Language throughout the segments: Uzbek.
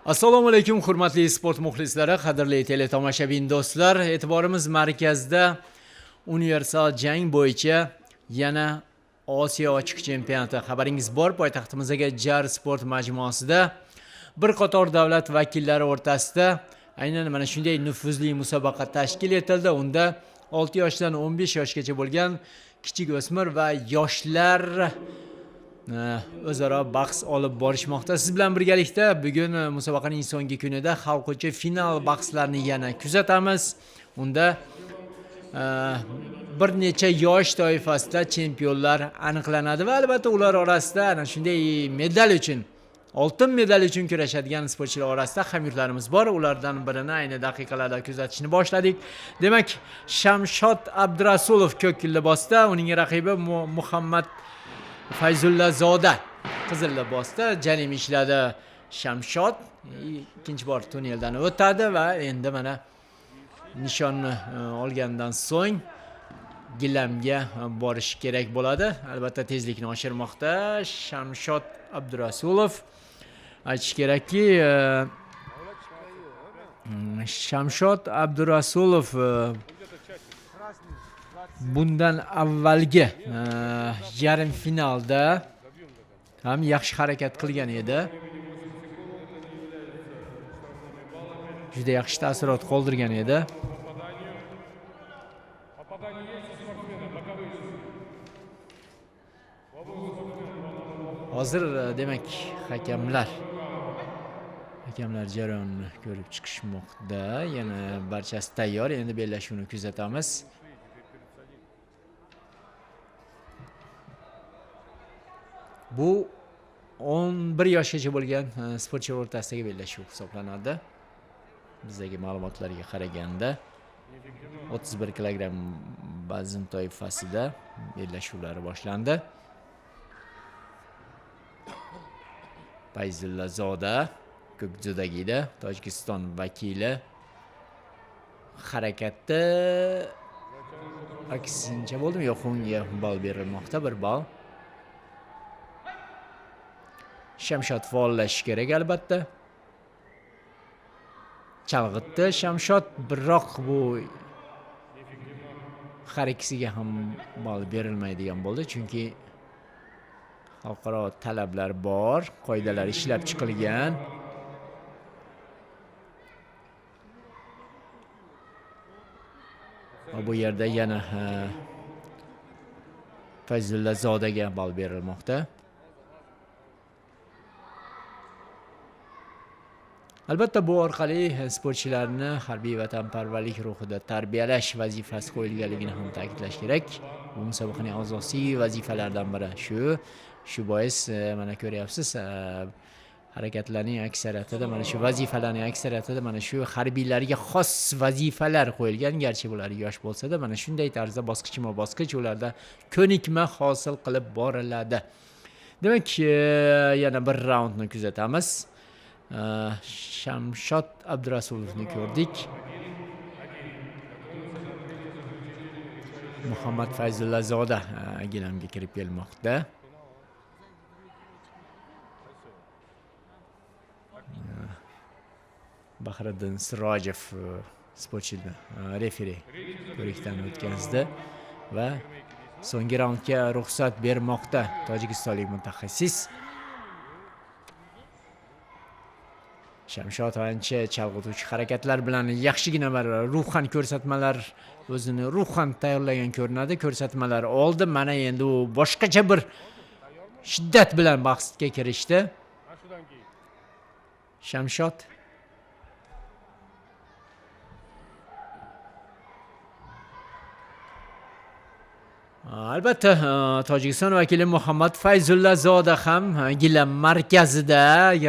Assalomu alaykum, hurmatli sport muxlislari, qadrli teletomoshabin do'stlar. E'tiborimiz markazida universal jang bo'yicha yana Osiyo ochiq chempionati. Xabaringiz bor, poytaxtimizdagi Jar sport majmuasida bir qator davlat vakillari o'rtasida aynan mana shunday nufuzli musobaqa tashkil etildi. Unda 6 yoshdan 15 yoshgacha bo'lgan kichik o'smir va yoshlar o'zaro bahs olib borishmoqda. Siz bilan birgalikda bugun musobaqaning so'nggi kunida hal qiluvchi final bahslarini yana kuzatamiz. Unda bir necha yosh toifasida chempionlar aniqlanadi va albatta ular orasida ana shunday medal uchun, oltin medal uchun kurashadigan sportchilar orasida hamyurtlarimiz bor. Ulardan birini ayni daqiqalarda kuzatishni boshladik. Demak, Shamshod Abdurasulov ko'k libosda, uning raqibi Muhammad Fayzullazoda qizil libosda. Jarim ishladi Shamshod, ikkinchi bor tunneldan o'tadi va endi mana nishonni olgandan so'ng gilamga borish kerak bo'ladi. Albatta tezlikni oshirmoqda Shamshod Abdurasulov. Aytish kerakki, Shamshod Abdurasulov bundan avvalgi yarim finalda ham yaxshi harakat qilgan edi. Juda yaxshi taassurot qoldirgan edi. Hozir demak hakamlar jarayonni ko'rib chiqishmoqda. Yana barchasi tayyor. Endi bellashuvni kuzatamiz. Bu 11 yoshgacha bo'lgan sportchilar o'rtasidagi bellashuv hisoblanadi. Bizdagi ma'lumotlarga qaraganda 31 kilogramm vazn toifasida bellashuvlar boshlandi. Fayzullazoda ko'k dzyudogida Tojikiston vakili harakatda aksincha bo'ldimi? Yo'q, unga ball berilmoqda, 1 ball. Shamshod faollashishi kerak albatta. Chalg'itdi Shamshod, biroq bu har ikkisiga ham ball berilmaydigan bo'ldi, chunki xalqaro talablar bor, qoidalar ishlab chiqilgan. Va bu yerda yana Fayzullazodaga ball berilmoqda. Albatta bu orqali sportchilarni harbiy vatanparvarlik ruhida tarbiyalash vazifasi qo'yilganligini ham ta'kidlash kerak. Bu musobaqaning asosiy vazifalaridan biri shu. Shu bois mana ko'ryapsiz, harakatlarning aksariyatida mana shu vazifalarning aksariyatida mana shu harbiylarga xos vazifalar qo'yilgan. Garchi bular yosh bo'lsa-da, mana shunday tarzda bosqichma-bosqich ularda ko'nikma hosil qilib boriladi. Demak, yana bir raundni kuzatamiz. Shamshod Abdurasulovni ko'rdik. Muhammad Fayzullazoda gilamga kirib kelmoqda. Bahriddin Sirojev sportchini referi ko'rikdan o'tkazdi va so'nggi raundga ruxsat bermoqda tojikistonlik mutaxassis. Shamshod ancha chalg'ituvchi harakatlar bilan yaxshigina bir ruhan ko'rsatmalar, o'zini ruhan tayyorlagan ko'rinadi. Ko'rsatmalar oldi. Mana endi u boshqacha bir shiddat bilan bahsga kirishdi. Shamshod albatta Tojikiston vakili Muhammad Fayzullazoda ham gilam markazida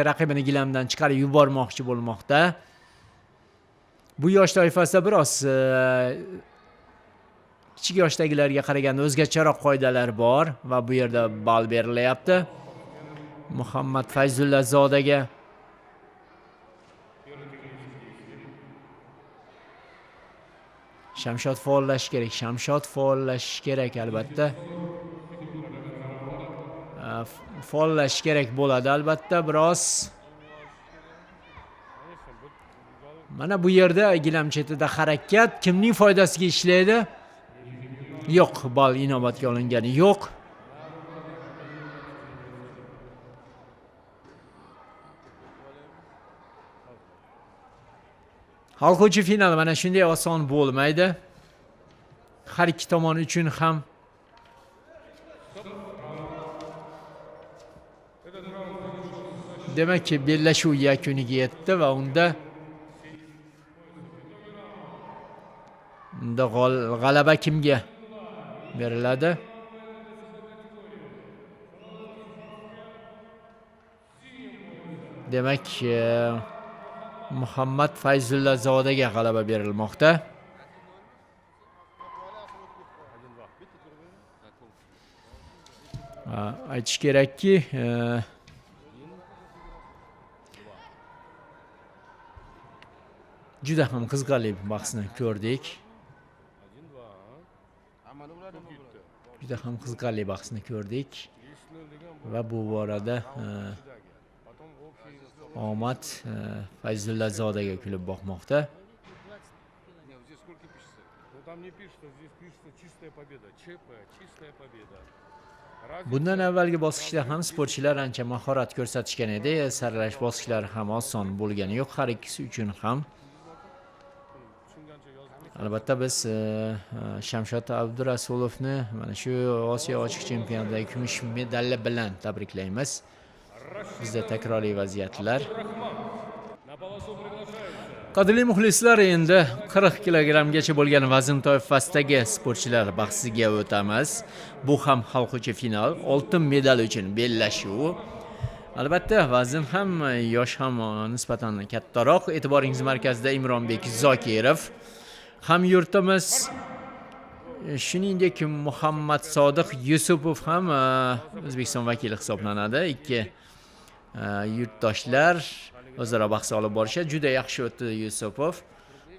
raqibini gilamdan chiqarib yubormoqchi bo'lmoqda. Bu yosh toifasida biroz kichik yoshdagilarga qaraganda o'zgacharoq qoidalar bor va bu yerda ball berilyapti Muhammad Fayzullazodaga. Shamshod faollashishi kerak, Shamshod faollashishi kerak albatta. Faollashish kerak bo'ladi albatta biroz. Mana bu yerda gilam chetida harakat kimning foydasiga ishlaydi? Yo'q, ball inobatga olingani yo'q. Hal qiluvchi final mana shunday oson bo'lmaydi. Har ikki tomon uchun ham. Demak, bellashuv yakuniga yetdi va unda g'alaba kimga beriladi? Demak, Muhammad Fayzullazodaga g'alaba berilmoqda. Aytish kerakki, juda ham qiziqarli bahsni ko'rdik. Juda ham qiziqarli bahsni ko'rdik va bu borada omad Fayzullazodaga kulib boqmoqda. Bundan avvalgi bosqichda ham sportchilar ancha mahorat ko'rsatishgan edi. Saralash bosqichlari ham oson bo'lgani yo'q har ikkisi uchun ham. Albatta biz Shamshod Abdurasulovni mana shu Osiyo ochiq chempionatidagi kumush medali bilan tabriklaymiz. Bizda takroriy vaziyatlar. Qadrli muxlislar, endi 40 kilogrammgacha bo'lgan vazn toifasidagi sportchilar bahsiga o'tamiz. Bu ham hal qiluvchi final, oltin medal uchun bellashuv. Albatta vazn ham, yosh ham nisbatan kattaroq. E'tiboringiz markazida Imronbek Zokirov, ham yurtimiz, shuningdek Muhammad Sodiq Yusupov ham O'zbekiston vakili hisoblanadi. Ikki yurtdoshlar o'zaro bahs olib borishadi. Juda yaxshi o'tdi Yusupov.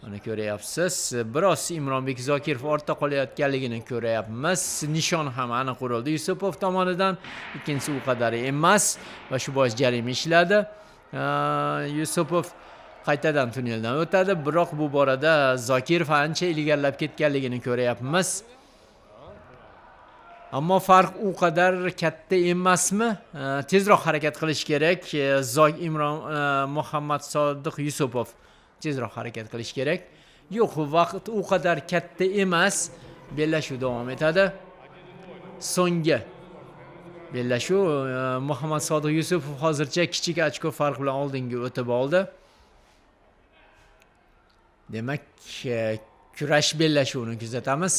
Mana ko'ryapsiz. Biroz Imronbek Zokirov ortda qolayotganligini ko'ryapmiz. Nishon ham aniq urildi Yusupov tomonidan. Ikkinchisi u qadar emas va shu bois jarima ishladi. Yusupov qaytadan tunneldan o'tadi, biroq bu borada Zokirov ancha ilgarilab ketganligini ko'ryapmiz. Ammo farq u qadar katta emasmi? Tezroq harakat qilish kerak. Muhammad Sodiq Yusupov tezroq harakat qilish kerak. Yo'q, vaqt u qadar katta emas. Bellashuv davom etadi. So'nggi bellashuv Muhammad Sodiq Yusupov hozircha kichik ochko farq bilan oldinga o'tib oldi. Demak, kurash bellashuvini kuzatamiz.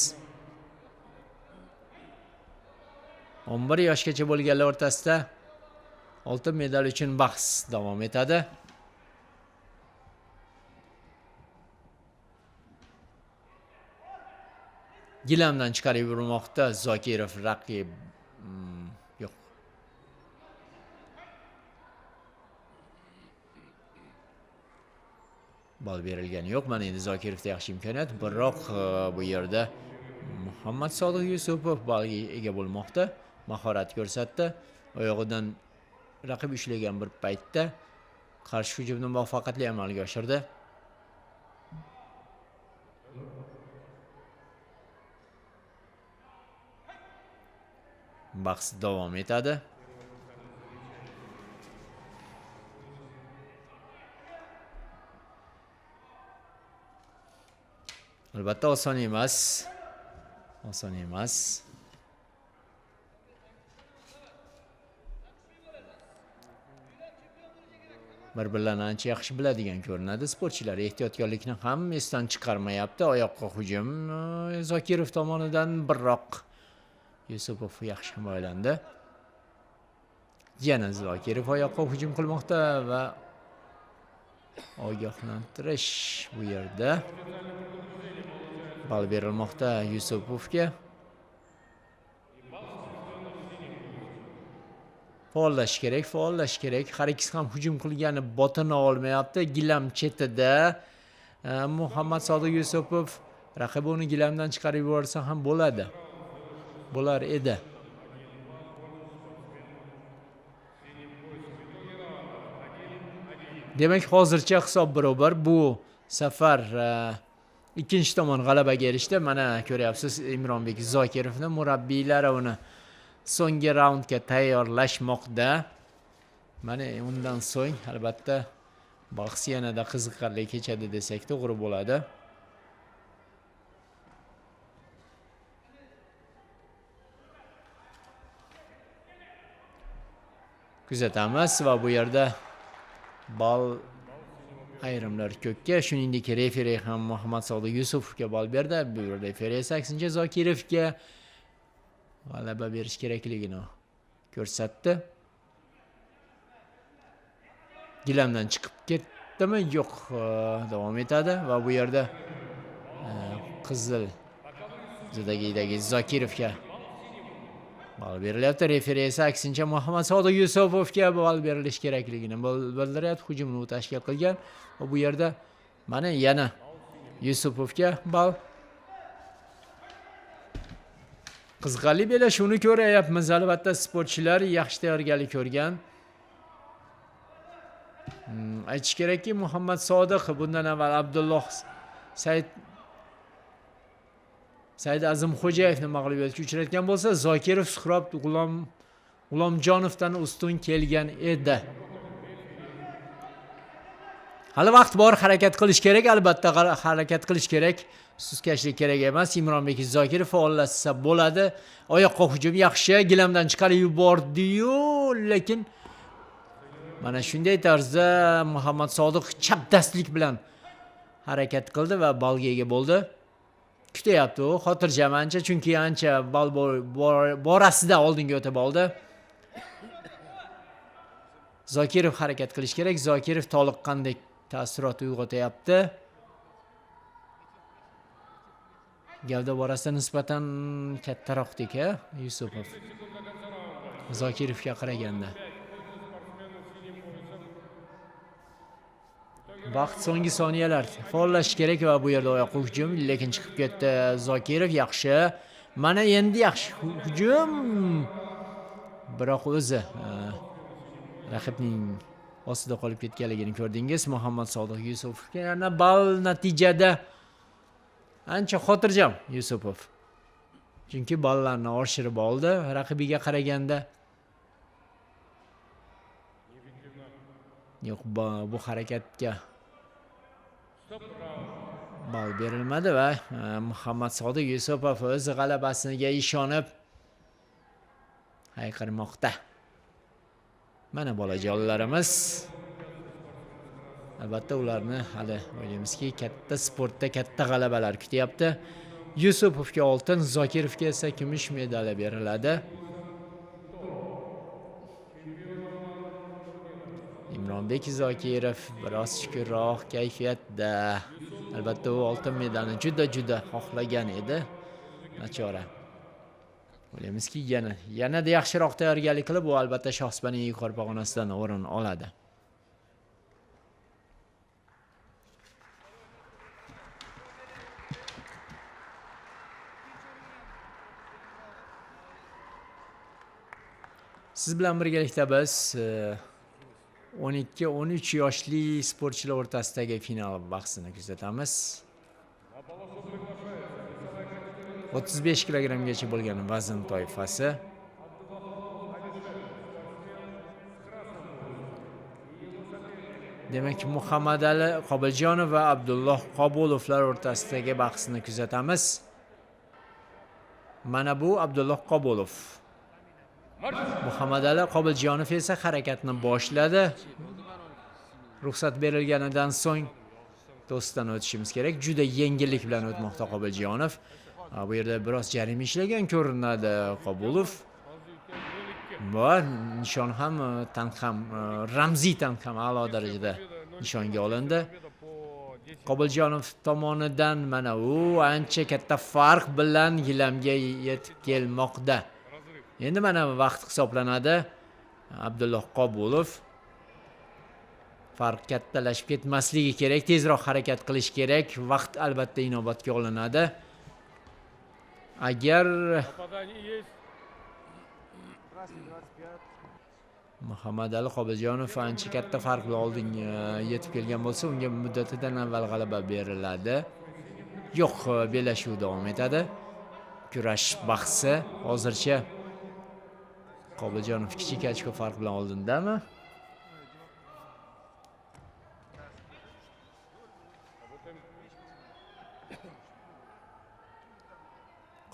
11 yoshgacha bo'lganlar o'rtasida oltin medal uchun bahs davom etadi. Gilamdan chiqarib yurmoqda Zokirov raqib. Yo'q. Bal berilgani yo'q. Mana endi Zokirovda yaxshi imkoniyat, biroq bu yerda Muhammad Sodiq Yusupov balga ega bo'lmoqda. Mahorat ko'rsatdi. Oyog'idan raqib ushlagan bir paytda qarshi hujumni muvaffaqiyatli amalga oshirdi. Bahs davom etadi. Albatta oson emas. Oson emas. Bir-birlarini ancha yaxshi biladigan ko'rinadi sportchilar. Ehtiyotkorlikni ham esdan chiqarmayapti. Oyoqqa hujum Zokirov tomonidan, biroq Yusupov yaxshi himoyalandi. Yana Zokirov oyoqqa hujum qilmoqda va ogohlantirish bu yerda. Bal berilmoqda Yusupovga. Faollash kerak, faollash kerak. Har ikkisi ham hujum qilgani botina olmayapti. Gilam chetida Muhammad Sodiq Yusupov raqibi uni gilamdan chiqarib yuborsa ham bo'ladi. Bo'lar edi. Demak, hozircha hisob barobar. Bu safar ikkinchi tomon g'alabaga erishdi. Mana ko'ryapsiz Imronbek Zokirovni murabbiylari uni so'nggi raundga tayyorlashmoqda. Mana undan so'ng albatta bahs yanada qiziqarli kechadi desak to'g'ri bo'ladi. Kuzatamiz va bu yerda ball ayrimlar ko'kka, shuningdek referi ham Muhammad Sodiq Yusufga ball berdi. Bu referi esa aksincha Zokirovga g'alaba berish kerakligini ko'rsatdi. Gilamdan chiqib ketdimi? Yo'q, davom etadi va bu yerda qizil zidagidagi Zokirovga ball berilyapti. Referi esa aksincha Muhammad Sodiq Yusufovga ball berilishi kerakligini bildiryapti. Hujumni u tashkil qilgan va bu yerda mana yana Yusupovga ball. Qiziqarli bellashuvni ko'ryapmiz. Albatta sportchilar yaxshi tayyorgarlik ko'rgan. Aytish kerakki, Muhammad Sodiq bundan avval Abdulloh Said Azimxo'jayevni mag'lubiyatga uchratgan bo'lsa, Zokirov Suhrob G'ulomjonovdan ustun kelgan edi. Hali vaqt bor, harakat qilish kerak, albatta harakat qilish kerak. Suskashlik kerak emas. Imronbek Zokirov faollashsa bo'ladi. Oyoqqa hujum yaxshi, gilamdan chiqarib yubordi-yu, lekin mana shunday tarzda Muhammad Sodiq chapdastlik bilan harakat qildi va ballga ega bo'ldi. Kutyapti u, xotirjam ancha, chunki ancha ball borasida oldinga o'tib oldi. Zokirov harakat qilish kerak. Zokirov toliqqandek taassurot uyg'otyapti. Gavda borasida nisbatan kattaroqdek, ha, Yusupov Zokirovga qaraganda. Vaqt so'nggi soniyalar. Faollash kerak va bu yerda oyoq hujum, lekin chiqib ketdi Zokirov. Yaxshi. Mana endi yaxshi hujum. Biroq o'zi raqibning ostida qolib ketganligini ko'rdingiz. Muhammad Sodiq Yusufga yana ball natijada ancha xotirjam Yusupov. Chunki ballarni oshirib oldi raqibiga qaraganda. Yo'q, bu harakatga ball berilmadi va Muhammad Sodiq Yusupov o'z g'alabasiga ishonib hayqirmoqda. Mana bolajonlarimiz. Albatta ularni hali o'ylaymizki, katta sportda katta g'alabalar kutyapti. Yusupovga oltin, Zokirovga esa kumush medali beriladi. Imronbek Zokirov biroz shukurroq kayfiyatda. Albatta u oltin medalni juda-juda xohlagan edi. Nachora. O'ylaymizki, yanada yaxshiroq tayyorgarlik qilib, u albatta shohsupaning yuqori pog'onasidan o'rin oladi. Siz bilan birgalikda biz 12-13 yoshli sportchilar o'rtasidagi final bahsini kuzatamiz. 35 kilogramgacha bo'lgan vazn toifasi. Demak, Muhammadali Qobiljonov va Abdulloh Qobulovlar o'rtasidagi bahsni kuzatamiz. Mana bu Abdulloh Qobulov. Muhammadali Qobiljonov esa harakatni boshladi. Ruxsat berilganidan so'ng to'sdan o'tishimiz kerak. Juda yengillik bilan o'tmoqda Qobiljonov. Bu yerda biroz jarima ishlagan ko'rinadi Qobulov. Va nishon ham, tank ham, ramziy tank ham a'lo darajada nishonga olindi. Qobiljonov tomonidan mana u ancha katta farq bilan gilamga yetib kelmoqda. Endi mana vaqt hisoblanadi. Abdulloh Qobulov farq kattalashib ketmasligi kerak, tezroq harakat qilish kerak. Vaqt albatta inobatga olinadi. Agar Muhammadali Qobiljonov ancha katta farq bilan oldinga yetib kelgan bo'lsa, unga muddatidan avval g'alaba beriladi. Yo'q, bellashuv davom etadi. Kurash bahsi hozircha Qobiljonov kichik ochko farq bilan oldindami?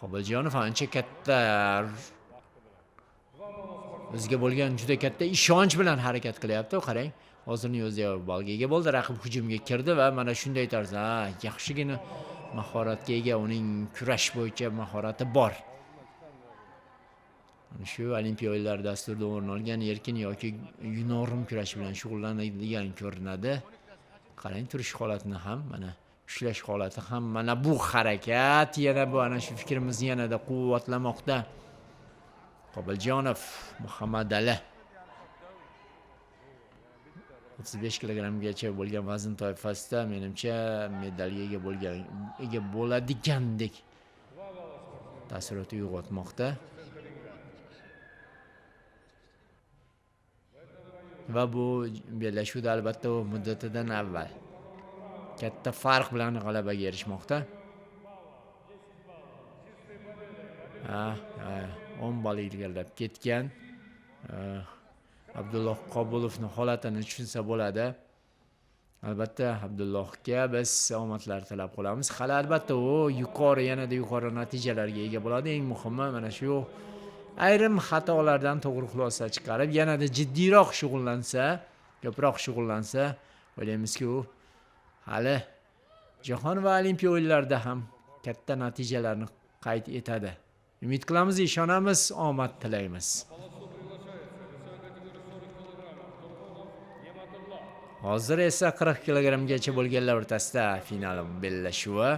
Qobiljonov ancha katta o'ziga bo'lgan juda katta ishonch bilan harakat qilyapti. Qarang, hozirning o'zida balga ega bo'ldi, raqib hujumga kirdi va mana shunday tarzda yaxshigina mahoratga ega, uning kurash bo'yicha mahorati bor. Mana shu Olimpiya o'yinlari dasturida o'rin olgan erkin yoki yunorim kurash bilan shug'ullanadigan ko'rinadi. Qarang, turish holatini ham, mana ushlash holati ham, mana bu harakat yana bu ana shu fikrimizni yanada quvvatlamoqda. Qobiljonov Muhammadali 35 kilogrammgacha bo'lgan vazn toifasida menimcha medalga ega bo'ladigandek taassurot uyg'otmoqda. Va bu bellashuvda albatta u muddatidan avval katta farq bilan g'alabaga erishmoqda. 10 ball ilgarilab ketgan. Abdulloh Qobulovning holatini tushunsa bo'ladi. Albatta Abdullohga biz omadlar tilab qolamiz. Hali albatta u yuqori, yanada yuqori natijalarga ega bo'ladi. Eng muhimi mana shu ayrim xatolardan to'g'ri xulosa chiqarib, yanada jiddiyroq shug'ullansa, ko'proq shug'ullansa, o'ylaymizki u hali jahon va olimpiya o'yinlarida ham katta natijalarni qayd etadi. Umid qilamiz, ishonamiz, omad tilaymiz. Hozir esa 40 kilogrammgacha bo'lganlar o'rtasida final bellashuvi.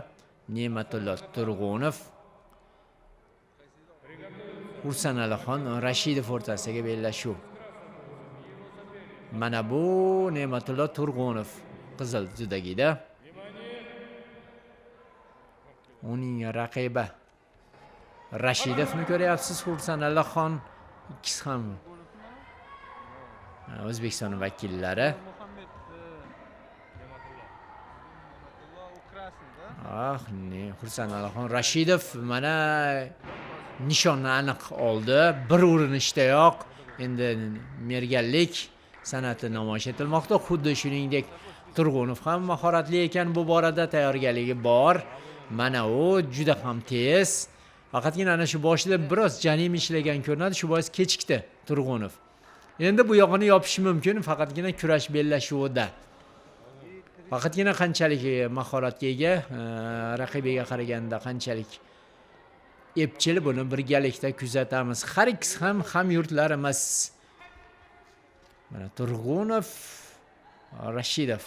Ne'matullo Turg'unov Husanalixon Rashidov o'rtasidagi bellashuv. Mana bu Ne'matullo Turg'unov qizil judagida. Uning raqibi Rashidovni ko'ryapsiz, Husanalixon, ikkisi ham O'zbekiston vakillari. Ah, ne Husanalixon Rashidov mana nishonni aniq oldi. Bir urinishdayoq endi merganlik san'ati namoyish etilmoqda. Xuddi shuningdek Turg'unov ham mahoratli ekan, bu borada tayyorgarligi bor. Mana u juda ham tez. Faqatgina ana shu boshida biroz janim ishlagan ko'rinadi, shu bois kechikdi Turg'unov. Endi bu yog'ini yopish mumkin faqatgina kurash bellashuvida. Faqatgina qanchalik mahoratga ega, raqibiga qaraganda qanchalik epchil, buni birgalikda kuzatamiz. Har ikkisi ham hamyurtlarimiz. Mana Turg'unov, Rashidov.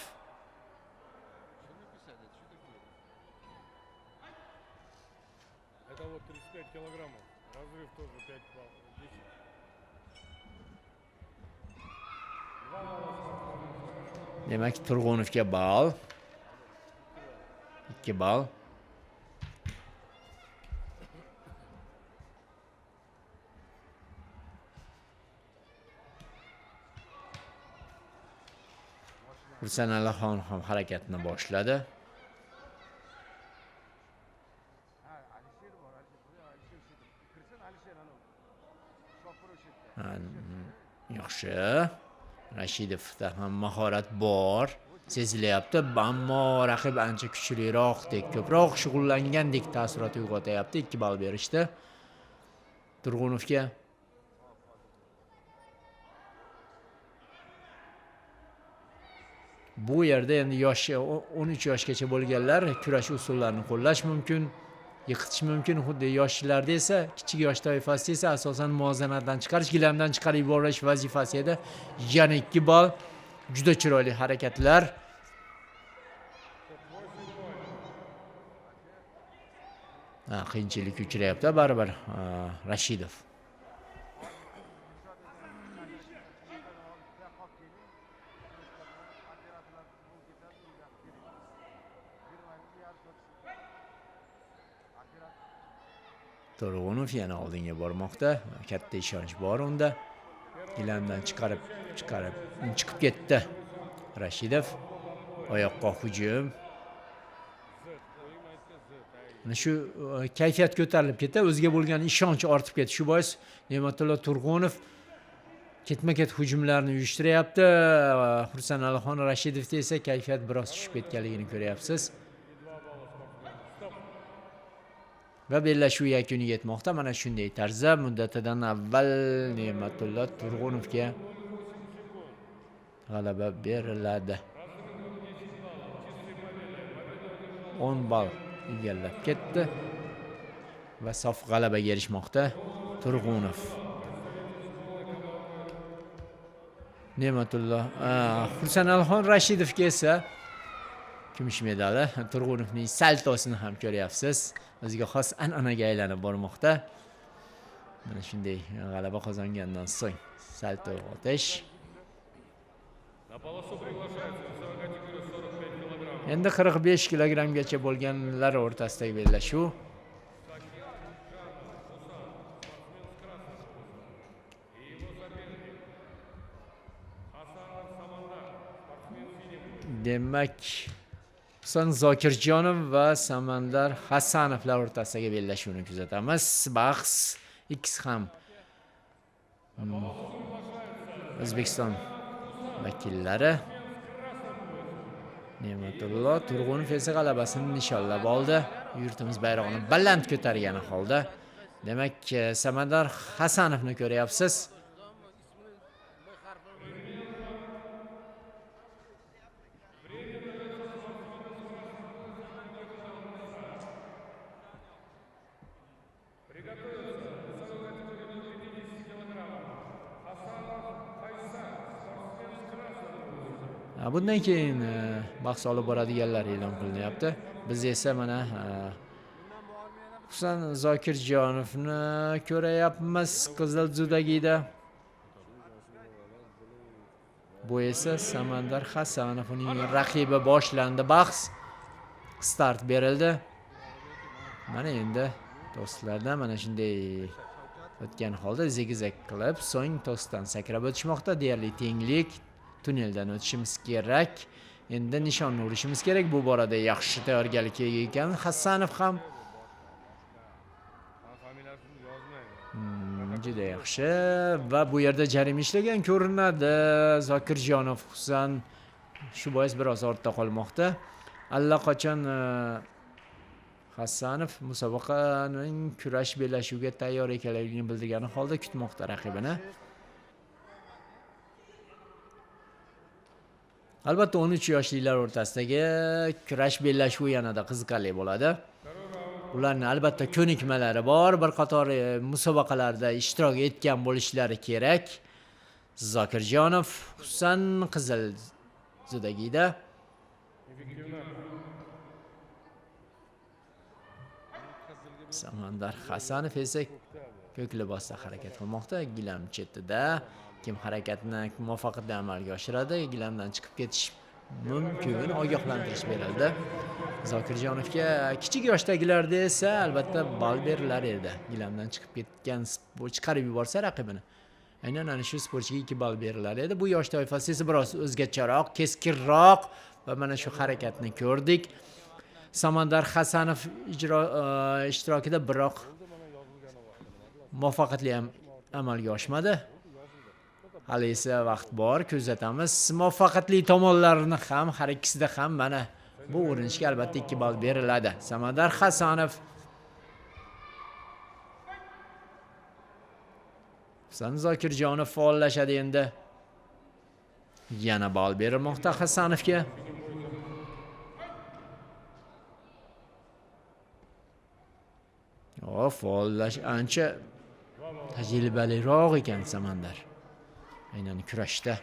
Это вот 35 килограммов. Разрыв тоже 5 баллов. 10. Demak, Turg'unovga ball. 2 ball. Husanalixon ham harakatni boshladi. Yaxshi. Rashidovda ham mahorat bor, sezilyapti, ammo raqib ancha kuchliroqdek, ko'proq shug'ullangandek taassurot uyg'otyapti. 2 ball berishdi Turg'unovga. Bu yerda endi yoshi 13 yoshgacha bo'lganlar kurash usullarini qo'llash mumkin, yiqitish mumkin. Xuddi yoshlarda esa, kichik yosh toifasida esa asosan muvozanatdan chiqarish, gilamdan chiqarib yuborish vazifasi edi. Yana 2 ball. Juda chiroyli harakatlar. Qiyinchilik uchrayapti baribir Rashidov. Turg'unov yana oldinga bormoqda. Katta ishonch bor unda. Gilamdan chiqarib chiqib ketdi Rashidov. Oyoqqa hujum. Mana shu kayfiyat ko'tarilib ketdi, o'ziga bo'lgan ishonch ortib ketdi. Shu bois Ne'matullo Turg'unov ketma-ket hujumlarni uyushtiryapti. Xursandalixon Rashidovda esa kayfiyat biroz tushib ketganligini ko'ryapsiz. Va bellashuv yakuniga yetmoqda. Mana shunday tarzda muddatidan avval Ne'matullo Turg'unovga g'alaba beriladi. 10 ball egallab ketdi va sof g'alabaga erishmoqda Turg'unov. Ne'matullo Xursandalixon Rashidovga esa kumush medali. Turg'unovning saltosini ham ko'ryapsiz. O'ziga xos an'anaga aylanib bormoqda. Mana shunday g'alaba qozongandan so'ng salto otish. Endi 45 kilogramgacha bo'lganlar o'rtasidagi bellashuv. Demak, Husan Zokirjonov va Samandar Hasanovlar o'rtasidagi bellashuvni kuzatamiz. Bahs ikkisi ham O'zbekiston vakillari. Ne'matullo Turg'unov esa g'alabasini nishonlab oldi. Yurtimiz bayrog'ini baland ko'targani holda. Demak, Samandar Hasanovni ko'ryapsiz. Bundan keyin bahs olib boradiganlar e'lon qilinyapti. Biz esa mana Husan Zokirjonovni ko'rayapmiz qizil zudagida. Bu esa Samandar Hasanov, uning raqibi. Boshlandi bahs. Start berildi. Mana endi to'stlardan mana shunday o'tgan holda zigzag qilib, so'ng to'stdan sakrab o'tishmoqda. Deyarli tenglik. Tunneldan o'tishimiz kerak. Endi nishonni urishimiz kerak. Bu borada yaxshi tayyorgarlikka ega ekan Hasanov ham. Juda yaxshi va bu yerda jarima ishlagan ko'rinadi Zokirjonov Husan. Shu bois biroz ortda qolmoqda. Allaqachon Hasanov musobaqaning kurash bellashuviga tayyor ekanligini bildirgani holda kutmoqda raqibini. Albatta 13 yoshlilar o'rtasidagi kurash bellashuvi yanada qiziqarli bo'ladi. Ularning albatta ko'nikmalari bor, bir qator musobaqalarda ishtirok etgan bo'lishlari kerak. Zokirjonov Husan qizil zudagida. Samandar Hasanov esa ko'k libosda harakat qilmoqda. Gilam chetida kim harakatni muvaffaqiyatli amalga oshiradi, gilamdan chiqib ketish mumkin. Ogohlantirish berildi Zokirjonovga. Kichik yoshdagilarda esa albatta ball berilar edi. Gilamdan chiqib ketgan, chiqarib yuborsa raqibini, aynan ana shu sportchiga 2 ball berilar edi. Bu yosh toifasi esa biroz o'zgacharoq, keskinroq va mana shu harakatni ko'rdik. Samandar Hasanov ishtirokida, biroq muvaffaqiyatli ham amalga oshmadi. Hali esa vaqt bor, kuzatamiz. Muvaffaqiyatli tomonlarini ham, har ikkisida ham mana bu urinishga albatta 2 ball beriladi. Samandar Hasanov. Husan Zokirjonov faollashadi endi. Yana ball berilmoqda Hasanovga. O, faollash ancha tajribaliroq ekan Samandar. Aynan kurashda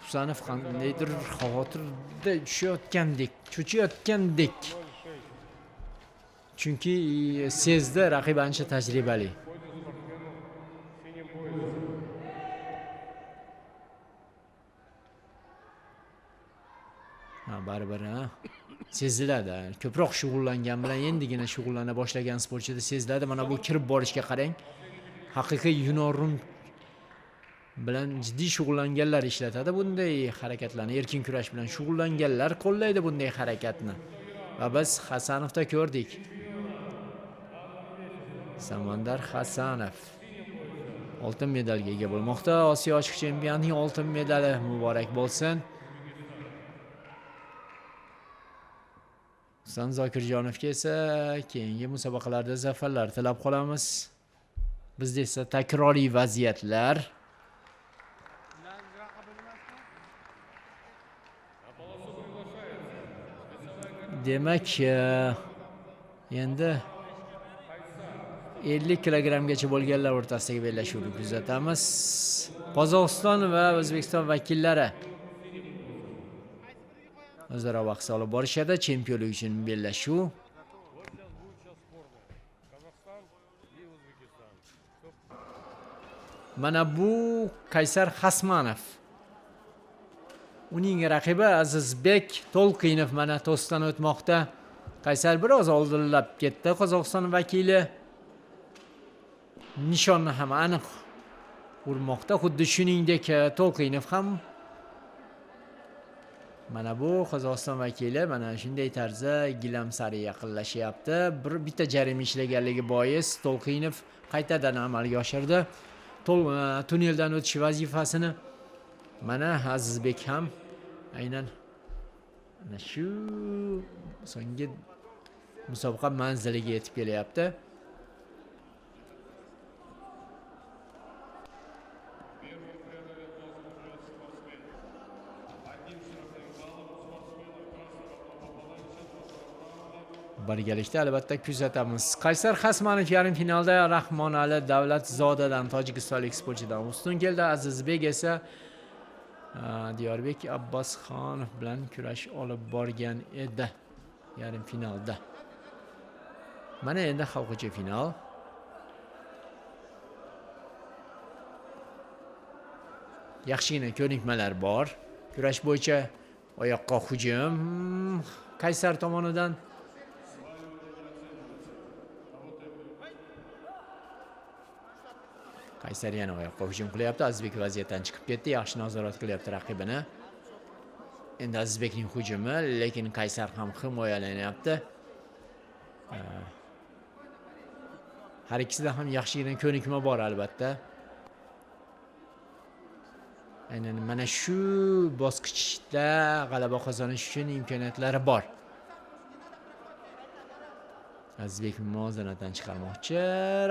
Husanov qandaydir xavotirda tushayotgandek, cho'chiyotgandek. Chunki sezdi raqib ancha tajribali. Ha, baribir ha, seziladi. Ko'proq shug'ullangan bilan endigina shug'ullana boshlagan sportchida seziladi. Mana bu kirib borishga qarang. Haqiqiy yunon-rum bilan jiddiy shug'ullanganlar ishlatadi bunday harakatlarni. Erkin kurash bilan shug'ullanganlar qo'llaydi bunday harakatni. Va biz Hasanovda ko'rdik. Samandar Hasanov oltin medalga ega bo'lmoqda. Osiyo ochiq chempionatining oltin medali muborak bo'lsin. Husan Zokirjonovga esa keyingi musobaqalarda zafarlar tilab qolamiz. Bizda esa takroriy vaziyatlar. Demak, endi 50 kilogrammgacha bo'lganlar o'rtasidagi bellashuvni kuzatamiz. Qozog'iston va O'zbekiston vakillari o'zaro bahs olib borishadi. Chempionlik uchun bellashuv. Mana bu Qaysar Hasmanov. Uning raqibi Azizbek To'lqinov mana to'sdan o'tmoqda. Qaysar biroz oldinlab ketdi Qozog'iston vakili. Nishonni ham aniq urmoqda. Xuddi shuningdek To'lqinov ham. Mana bu Qozog'iston vakili mana shunday tarzda gilam sari yaqinlashyapti. Bitta jarima ishlaganligi bois To'lqinov qaytadan amalga oshirdi. Tunneldan o'tish vazifasini. Mana Azizbek ham aynan ana shu so'nggi musobaqa manziliga yetib kelyapti. Birgalikda albatta kuzatamiz. Qaysar Hasmanov yarim finalda Rahmonali Davlatzodadan, tojikistonlik sportchidan ustun keldi. Azizbek esa Diyorbek Abbosxonov bilan kurash olib borgan edi yarim finalda. Mana endi halquvchi final. Yaxshigina ko'nikmalar bor. Kurash bo'yicha oyoqqa hujum Qaysar tomonidan. Qaysar yana oyoqqa hujum qilyapti. Azizbek vaziyatdan chiqib ketdi. Yaxshi nazorat qilyapti raqibini. Endi Azizbekning hujumi, lekin Qaysar ham himoyalanyapti. Har ikkisida ham yaxshigina ko'nikma bor albatta. Aynan mana shu bosqichda g'alaba qozonish uchun imkoniyatlari bor. Azizbek muvozanatdan chiqarmoqchi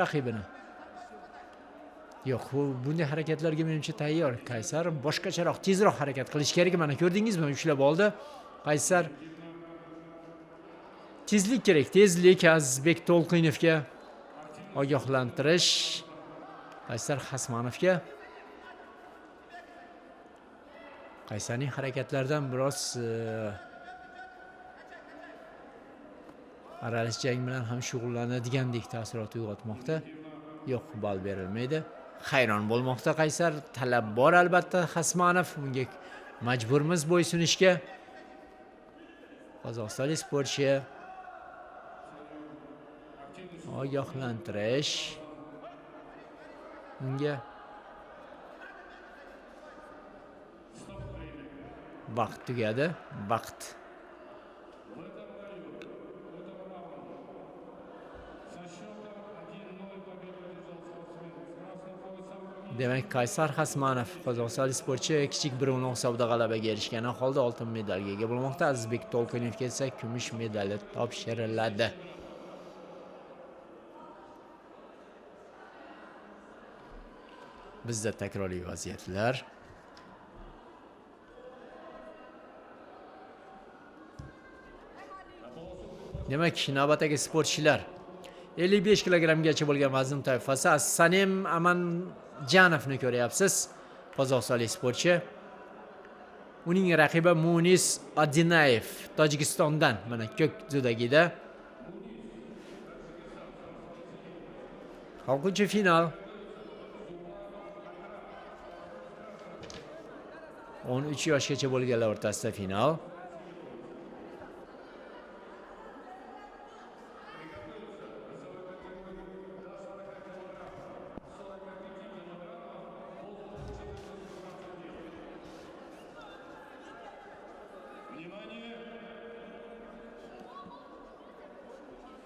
raqibini. Yo'q, bunday harakatlarga menimcha tayyor. Qaysar boshqacharoq, tezroq harakat qilish kerak. Mana ko'rdingizmi, ushlab oldi. Qaysar tezlik kerak, tezlik Azizbek To'lqinovga ogohlantirish. Qaysar Hasmanovga. Qaysarning harakatlaridan biroz aralash jang bilan ham shug'ullanadigandek taassurot uyg'otmoqda. Yo'q, bal berilmaydi. Hayron bo'lmoqda Qaysar. Talab bor albatta Hasmanov. Bunga majburmiz bo'ysunishga. Qozog'istonlik sportchi ogohlantirish unga. Vaqt tugadi. Vaqt. Demak, Qaysar Hasmanov qozog'istonlik sportchi kichik 1-10 hisobida g'alabaga erishgan holda oltin medalga ega bo'lmoqda. Azizbek To'lqinovga esa kumush medali topshiriladi. Bizda takroriy vaziyatlar. Demak, navbatdagi sportchilar 55 kilogrammgacha bo'lgan vazn toifasi Sanem Amanjanovni ko'ryapsiz, qozog'istonlik sportchi. Uning raqibi Munis Odinayev, Tojikistondan, mana ko'k dudagida. Oltinchi final. 13 yoshgacha bo'lganlar o'rtasida final.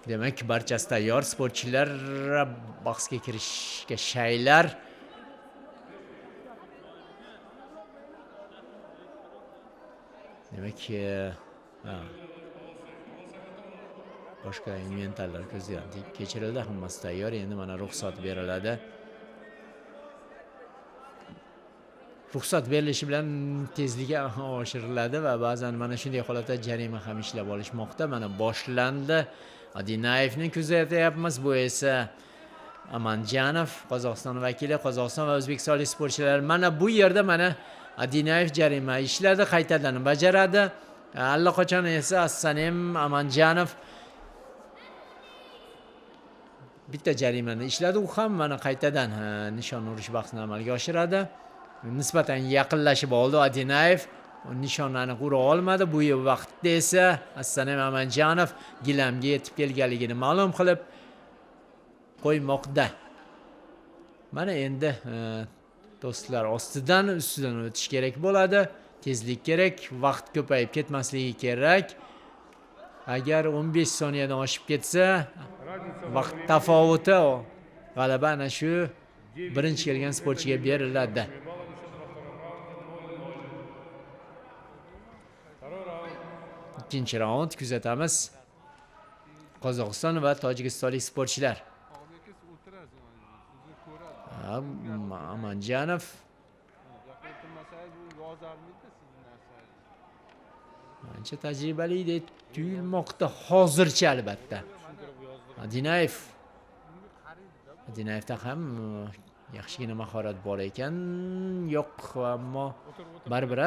Demak, barchasi tayyor. Sportchilar bahsga kirishga shaylar. Demak, boshqa inventarlar ko'zdan kechirildi, hammasi tayyor. Endi mana ruxsat beriladi. Ruxsat berilishi bilan tezligi oshiriladi va ba'zan mana shunday holatda jarima ham ishlab olishmoqda. Mana boshlandi. Odinayevni kuzatyapmiz. Bu esa Amanjanov, Qozog'iston vakili, Qozog'iston va o'zbekistonlik sportchilar. Mana bu yerda mana Odinayev jarima ishladi, qaytadan bajaradi. Allaqachon esa Assanem Amanjanov bitta jarimani ishladi. U ham mana qaytadan nishon urish bahsini amalga oshiradi. Nisbatan yaqinlashib oldi Odinayev. Nishonni aniq ura olmadi. Bu vaqtda esa Assanem Amanjanov gilamga yetib kelganligini ma'lum qilib qo'ymoqda. Mana endi do'stlar ostidan ustidan o'tish kerak bo'ladi. Tezlik kerak, vaqt ko'payib ketmasligi kerak. Agar 15 soniyadan oshib ketsa, vaqt tafovuti g'alaba ana shu birinchi kelgan sportchiga beriladi. Ikkinchi raund kuzatamiz. Qozog'iston va tojikistonlik sportchilar. Amanjanov ancha tajribali deb tuyulmoqda hozircha albatta. Odinayev. Odinayevda ham yaxshigina mahorat bor ekan. Yo'q, ammo baribir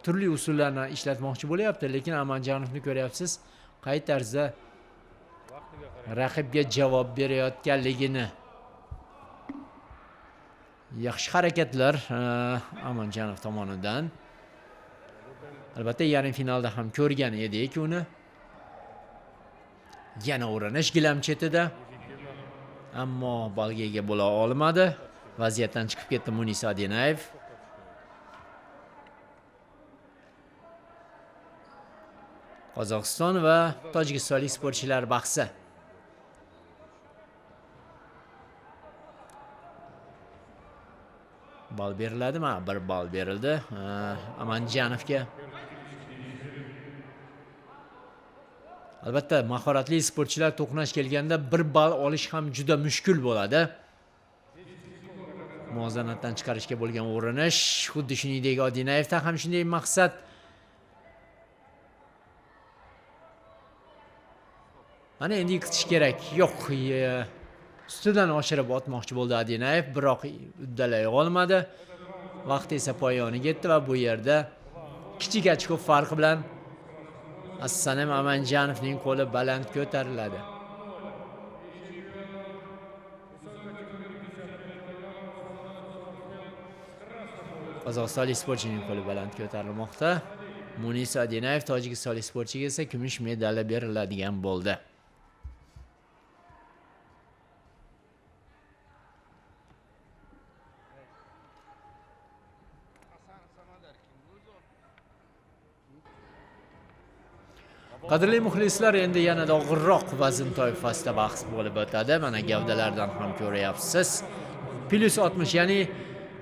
turli usullarni ishlatmoqchi bo'lyapti, lekin Amanjanovni ko'ryapsiz qay tarzda raqibga javob berayotganligini. Yaxshi harakatlar Amanjanov tomonidan. Albatta yarim finalda ham ko'rgan edik uni. Yana urinish gilam chetida. Ammo balga ega bo'la olmadi. Vaziyatdan chiqib ketdi Munis Odinayev. Qozog'iston va tojikistonlik sportchilar bahsi. Bal beriladimi? Bir bal berildi Amanjanovga. Albatta mahoratli sportchilar to'qnash kelganda bir bal olish ham juda mushkul bo'ladi. Muvozanatdan chiqarishga bo'lgan urinish, xuddi shuningdek Odinayevda ham shunday maqsad. Mana endi yiqitish kerak. Yo'q, ustidan oshirib otmoqchi bo'ldi Odinayev, biroq uddalay olmadi. Vaqt esa poyoniga yetdi va bu yerda kichik ochko farqi bilan Assanem Amanjanovning qo'li baland ko'tariladi. Qozog'istonlik sportchining qo'li baland ko'tarilmoqda. Munis Odinayev tojikistonlik sportchiga esa kumush medali beriladigan bo'ldi. Qadrli muxlislar, endi yanada og'irroq vazn toifasida bahs bo'lib o'tadi. Mana gavdalardan ham ko'ryapsiz. Plus 60, ya'ni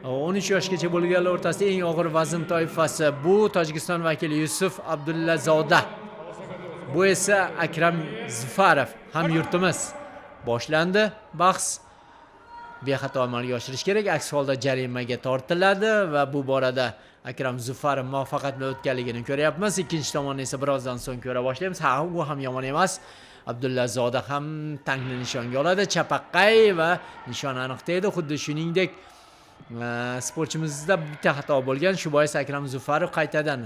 13 yoshgacha bo'lganlar o'rtasida eng og'ir vazn toifasi bu Tojikiston vakili Yusuf Abdullazoda. Bu esa Akram Zufarov, ham yurtimiz. Boshlandi bahs. Bexato amalga oshirish kerak, aks holda jarimaga tortiladi va bu borada Akram Zufarov muvaffaqiyat bilan o'tganligini ko'ryapmiz. Ikkinchi tomonni esa birozdan so'ng ko'ra boshlaymiz. Ha, u ham yomon emas. Abdullazoda ham tankni nishonga oladi. Chapaqay va nishon aniq tegdi. Xuddi shuningdek sportchimizda bitta xato bo'lgan. Shu bois Akram Zufarov qaytadan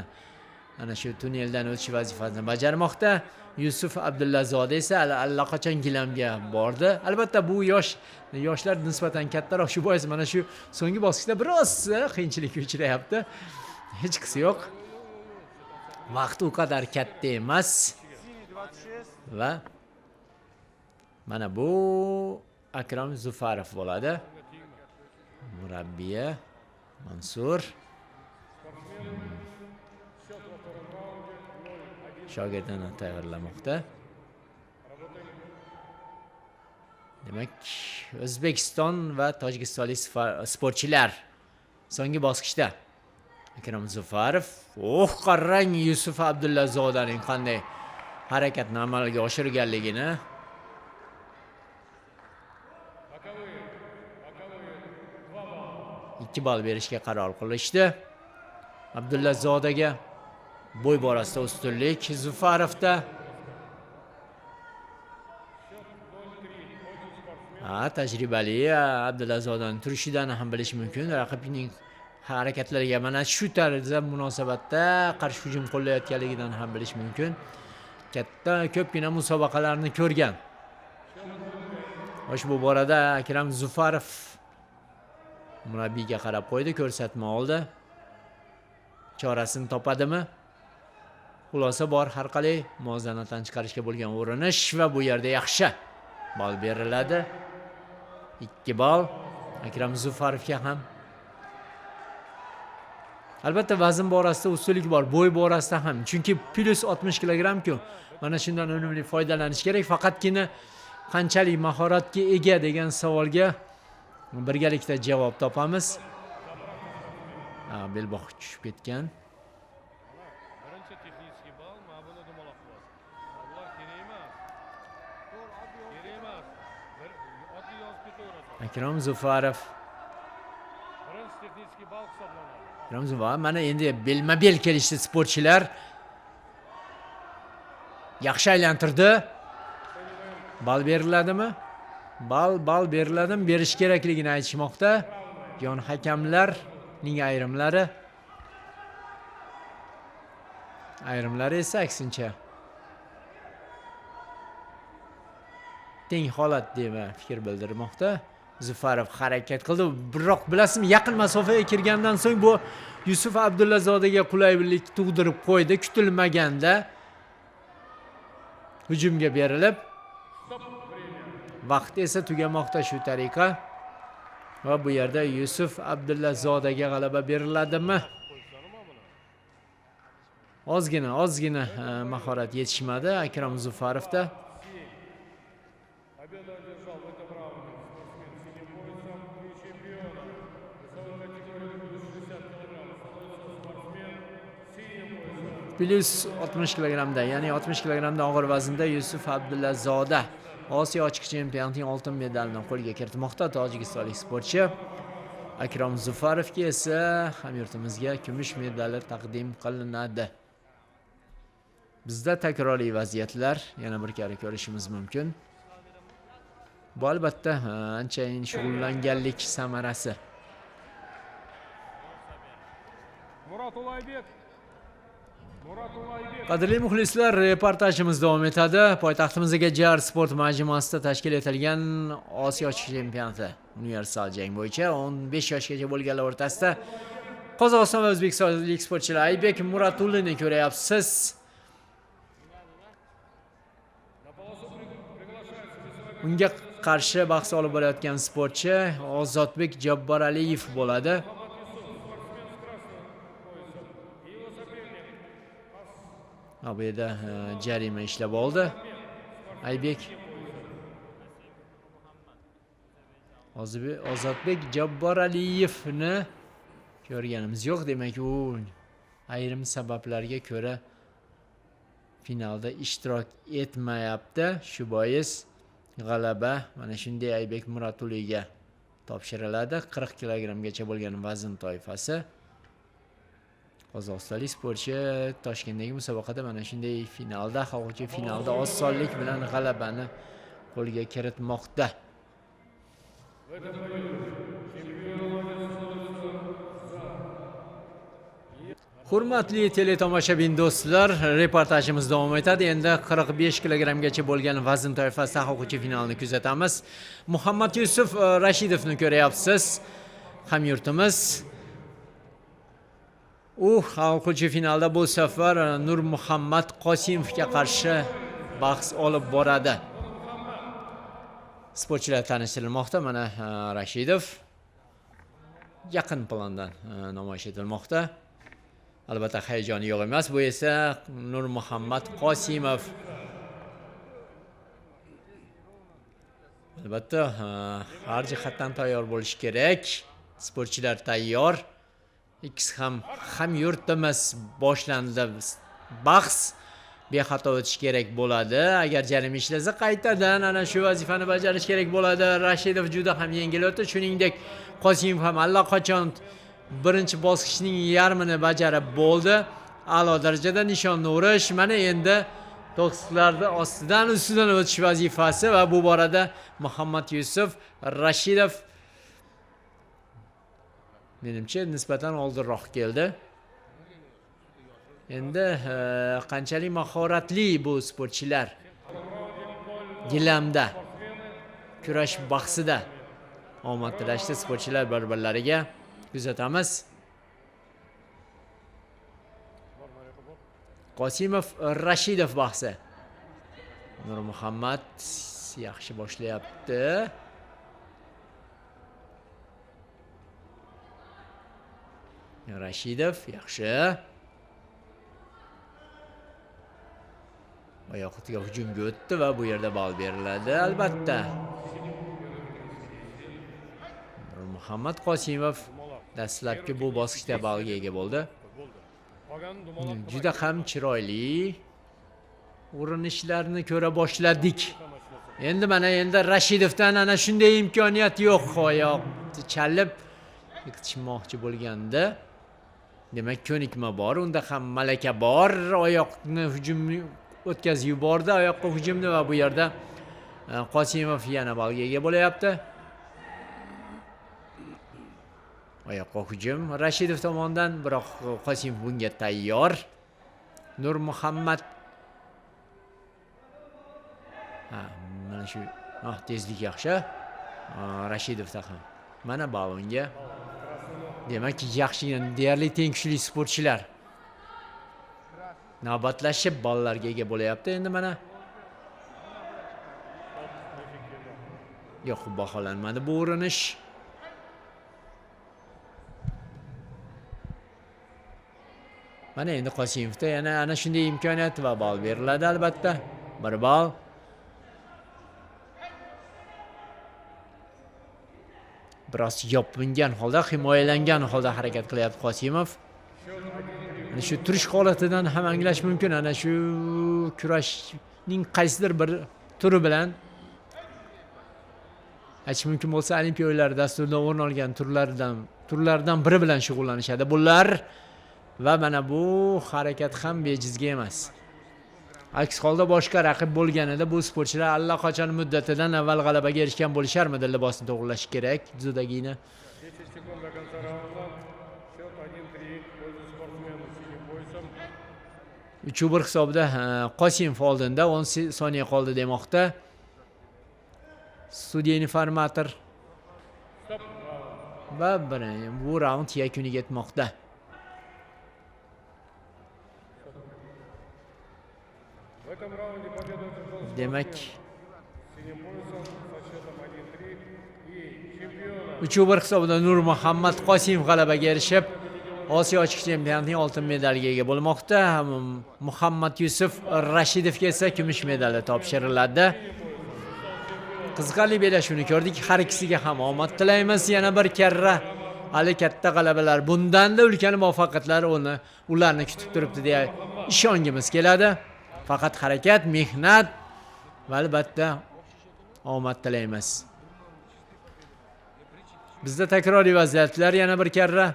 ana shu tunneldan o'tish vazifasini bajarmoqda. Yusuf Abdullazoda esa allaqachon gilamga bordi. Albatta bu yoshlar nisbatan kattaroq, shu bois mana shu so'nggi bosqichda biroz qiyinchilikka uchrayapti. Hechqisi yo'q. Vaqt u qadar katta emas. Va mana bu Akram Zufarov bo'ladi. Murabbiya Mansur. Shogirdini tayyorlamoqda. Demak, O'zbekiston va tojikistonlik sportchilar so'nggi bosqichda. Akram Zufarov, oh, qarang Yusuf Abdullazodaning qanday harakatni amalga oshirganligini. Боковые. Боковые. 2 балла. 2 ball berishga qaror qilishdi. Abdullazodaga bo'y borasida ustunlik Zufarovda. Счет 0-3. Против спортсмена. Ha, tajribali Abdullazodaning turishidan ham bilish mumkin. Raqibning harakatlariga mana shu tarzda munosabatda qarshi hujum qo'llayotganligidan ham bilish mumkin. Katta ko'pgina musobaqalarni ko'rgan. Xo'sh, bu borada Akram Zufarov murabbiyga qarab qo'ydi, ko'rsatma oldi. Chorasini topadimi? Xulosa bor, har qalay muvozanatdan chiqarishga bo'lgan urinish va bu yerda yaxshi ball beriladi. 2 ball Akram Zufarovga ham. Albatta vazn borasida ustunlik bor, bo'y borasida ham. Chunki plus 60 kilogramm-ku. Mana shundan unumli foydalanish kerak. Faqatgina qanchalik mahoratga ega degan savolga birgalikda javob topamiz. Ha, belbog' tushib ketgan. Mana birinchi texnik ball, mana buni dumaloq qilasiz. Bular kerak emas. Kerak emas. Bir oddiy yozib ketaverasiz. Akram Zufarov. Birinchi texnik ball hisoblanadi. Akram Zufarov mana endi belma-bel kelishdi sportchilar. Yaxshi aylantirdi. Ball beriladimi? Ball beriladimi? Berish kerakligini aytishmoqda. Yon hakamlarning ayrimlari. Ayrimlari esa aksincha teng holat deb fikr bildirmoqda. Zufarov harakat qildi, biroq bilasizmi, yaqin masofaga kirgandan so'ng bu Yusuf Abdullazodaga qulaylik tug'dirib qo'ydi, kutilmaganda hujumga berilib, vaqt esa tugamoqda shu tariqa. Va bu yerda Yusuf Abdullazodaga g'alaba beriladimi? Ozgina, mahorat yetishmadi Akram Zufarovda. Победу одержал в этом раунде спортсмен синим поясом и чемпионом весовой категории плюс 60 килограмм становится спортсмен синим поясом. Plus 60 kilogrammda, ya'ni 60 kilogrammdan og'ir vaznda Yusuf Abdullazoda Osiyo ochiq chempionatining oltin medalini qo'lga kiritmoqda tojikistonlik sportchi. Akram Zufarovga esa hamyurtimizga kumush medali taqdim qilinadi. Bizda takroriy vaziyatlar yana bir karra ko'rishimiz mumkin. Bu albatta anchayin shug'ullanganlik samarasi. Murat Ulaybek. Murat Ulaybek. Qadrli muxlislar, reportajimiz davom etadi. Poytaxtimizdagi JAR sport majmuasida tashkil etilgan Osiyo chempionati universal jang bo'yicha 15 yoshgacha bo'lganlar o'rtasida Qozog'iston va O'zbekistonlik sportchilar Aybek Muratullinni ko'ryapsiz. На полосу приглашается весовой Unga qarshi bahs olib borayotgan sportchi Ozodbek Jabboraliyev bo'ladi. Мухаммад Юсуф, спортсмен с красным поясом. И его соперник Ha, bu yerda jarima ishlab oldi Aybek. Ozodbek Jabboraliyevni ko'rganimiz yo'q. Demak, u ayrim sabablarga ko'ra finalda ishtirok etmayapti. Shu bois g'alaba mana shunday Aybek Muratulliga topshiriladi. 40 kilogrammgacha bo'lgan vazn toifasi. Qozog'istonlik sportchi Toshkentdagi musobaqada mana shunday finalda, xalqaro finalda osonlik bilan g'alabani qo'lga kiritmoqda. В этом бою чемпионом становится Hurmatli teletomoshabin do'stlar, reportajimiz davom etadi. Endi 45 kilogrammgacha bo'lgan vazn toifasida xalqaro finalni kuzatamiz. Muhammad Yusuf Rashidovni ko'ryapsiz. Hamyurtimiz. U xalqaro finalda bu safar Nur Muhammad Qosimovga qarshi bahs olib boradi. Sportchilar tanishtirilmoqda. Mana Rashidov yaqin plandan namoyish etilmoqda. Albatta hayajoni yo'q emas. Bu esa Nurmuhammad Qosimov. Albatta har jihatdan tayyor bo'lish kerak. Sportchilar tayyor. Ikkisi ham hamyurtimiz. Boshlandi bahs. Bexato o'tish kerak bo'ladi. Agar jarima ishlasa qaytadan ana shu vazifani bajarish kerak bo'ladi. Rashidov juda ham yengil o'tdi. Shuningdek, Qosimov ham allaqachon birinchi bosqichning yarmini bajarib bo'ldi. A'lo darajada nishonni urish. Mana endi to'siqlarni ostidan ustidan o'tish vazifasi va bu borada Muhammad Yusuf Rashidov menimcha nisbatan oldinroq keldi. Endi qanchalik mahoratli bu sportchilar gilamda kurash bahsida omad tilashdi sportchilar bir-birlariga. Kuzatamiz. Qosimov Rashidov bahsi. Nurmuhammad yaxshi boshlayapti. Rashidov yaxshi. Oyoqqa hujumga o'tdi va bu yerda ball beriladi albatta. Nurmuhammad Qosimov dastlabki bu bosqichda ballga ega bo'ldi. Juda ham chiroyli urinishlarni ko'ra boshladik. Endi mana endi Rashidovdan ana shunday imkoniyat yo'q. Oyoq chalib yiqitishmoqchi bo'lganda, demak ko'nikma bor, unda ham malaka bor. Oyoqni hujumni o'tkazib yubordi, oyoqqa hujumni va bu yerda Qosimov yana ballga ega bo'layapti. Oyoqqa hujum Rashidov tomonidan, biroq Qosimov bunga tayyor. Nurmuhammad mana shu tezlik yaxshi. Rashidovda ham. Mana ball unga. Demak, yaxshigina deyarli teng kuchli sportchilar navbatlashib ballarga ega bo'layapti. Endi mana yo'q, baholanmadi bu urinish. Mana endi Qosimovda yana ana shunday imkoniyat va ball beriladi albatta. 1 ball. Biroz yopingan holda, himoyalangan holda harakat qilyapti Qosimov. Ana shu turish holatidan ham anglash mumkin. Ana shu kurashning qaysidir bir turi bilan aytish mumkin bo'lsa, Olimpiya o'yinlari dasturidan o'rin olgan turlardan biri bilan shug'ullanishadi bular va mana bu harakat ham bejizga emas. Aks holda boshqa raqib bo'lganida bu sportchilar allaqachon muddatidan avval g'alabaga erishgan bo'lisharmidi? Libosni to'g'rilash kerak dzudagini. 3-1 hisobida Qosimov oldinda, 10 soniya qoldi demoqda studiya informator. Va bu raund yakuniga yetmoqda. Demak, 3-1 hisobida Nurmuhammad Qosimov g'alabaga erishib, Osiyo ochiq chempionatining oltin medaliga ega bo'lmoqda. Muhammad Yusuf Rashidovga esa kumush medali topshiriladi. Qiziqarli bellashuvni ko'rdik. Har ikkisiga ham omad tilaymiz. Yana bir karra hali katta g'alabalar, bundan-da ulkan muvaffaqiyatlar ularni kutib turibdi deya ishongimiz keladi. Faqat harakat, mehnat va albatta omad tilaymiz. Bizda takroriy vaziyatlar yana bir karra.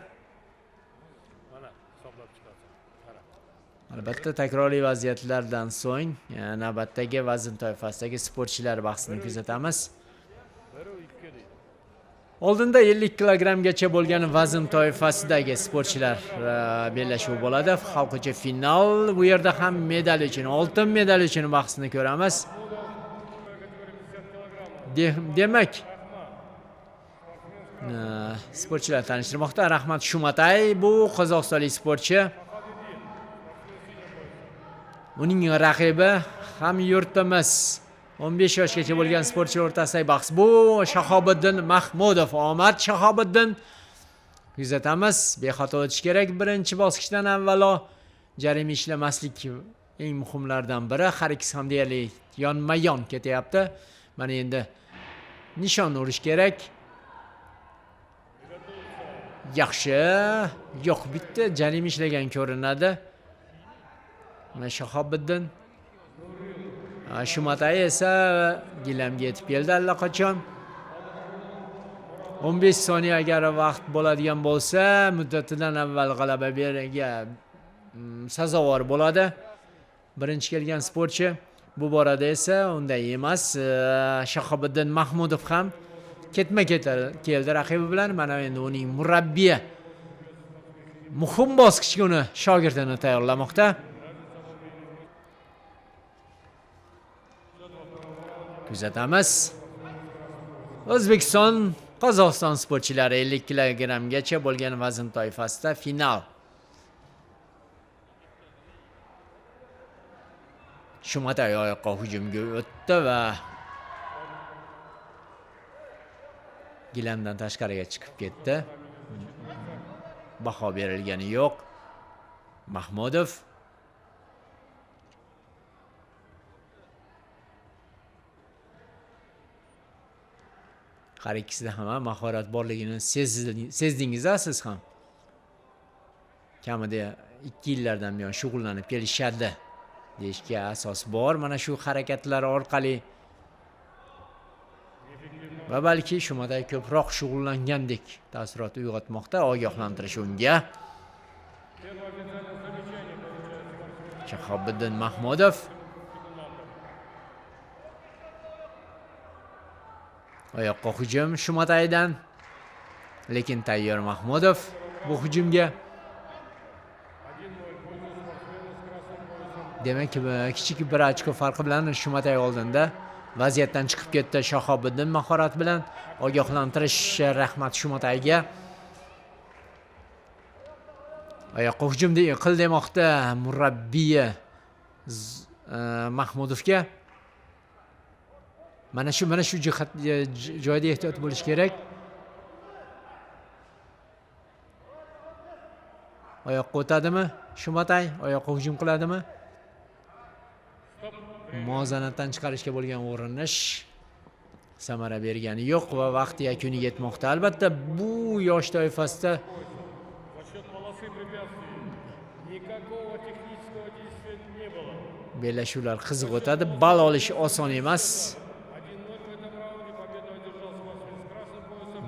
Albatta takroriy vaziyatlardan so'ng navbatdagi vazn toifasidagi sportchilar bahsini kuzatamiz. Oldinda 50 kilogrammgacha bo'lgan vazn toifasidagi sportchilar bellashuvi bo'ladi. Xalqcha final. Bu yerda ham medal uchun, oltin medal uchun bahsni ko'ramiz. Demak, sportchilar tanishtirmoqda. Rahmat Shumatay, bu qozog'istonlik sportchi. Uning raqibi ham yurtimiz 15 yoshgacha bo'lgan sportchilar o'rtasidagi bahs. Bu Shahobiddin Mahmudov. Omad Shahobiddin. Kuzatamiz. Bexato o'tish kerak birinchi bosqichdan avvalo. Jarima ishlamaslik eng muhimlardan biri. Har ikkisi ham deyarli yonma-yon ketyapti. Mana endi nishon urish kerak. Yaxshi. Yo'q, bitta jarima ishlagan ko'rinadi. Mana Shahobiddin. Shumatay esa gilamga yetib keldi allaqachon. 15 soniya agar vaqt bo'ladigan bo'lsa, muddatidan avval g'alaba berga sazovor bo'ladi. Birinchi kelgan sportchi. Bu borada esa unday emas. Shahobiddin Mahmudov ham ketma-ket keldi raqibi bilan. Mana endi uning murabbiyi muhim bosqichga uni shogirdini tayyorlamoqda. Kuzatamiz. O'zbekiston Qozog'iston sportchilari 50 kilogramgacha bo'lgan vazn toifasida final. Shumatay oyoqqa hujumga o'tdi va gilamdan tashqariga chiqib ketdi. Baho berilgani yo'q. Mahmudov har ikkisida ham mahorat borligini sezdingiz-a siz ham? Kamida 2 yillardan buyon shug'ullanib kelishadi deyishga asos bor mana shu harakatlar orqali. Va balki Shumatay ko'proq shug'ullangandek taassurot uyg'otmoqda ogohlantirish unga. Shahobiddin Mahmudov oyoqqa hujum Shumataydan, lekin tayyor Mahmudov bu hujumga. Demak, kichik bir ochko farqi bilan Shumatay oldinda. Vaziyatdan chiqib ketdi Shahobiddin mahorat bilan. Ogohlantirish, rahmat Shumatayga. Oyoqqa hujum qil demoqda murabbiyi Mahmudovga. Mana shu jihat joyda ehtiyot bo'lish kerak. Oyoqqa o'tadimi Shumatay? Oyoqqa hujum qiladimi? Muvozanatdan chiqarishga bo'lgan urinish samara bergani yo'q va vaqt yakuniga yetmoqda. Albatta bu yosh toifasida bellashuvlar qiziq o'tadi. Ball olish oson emas.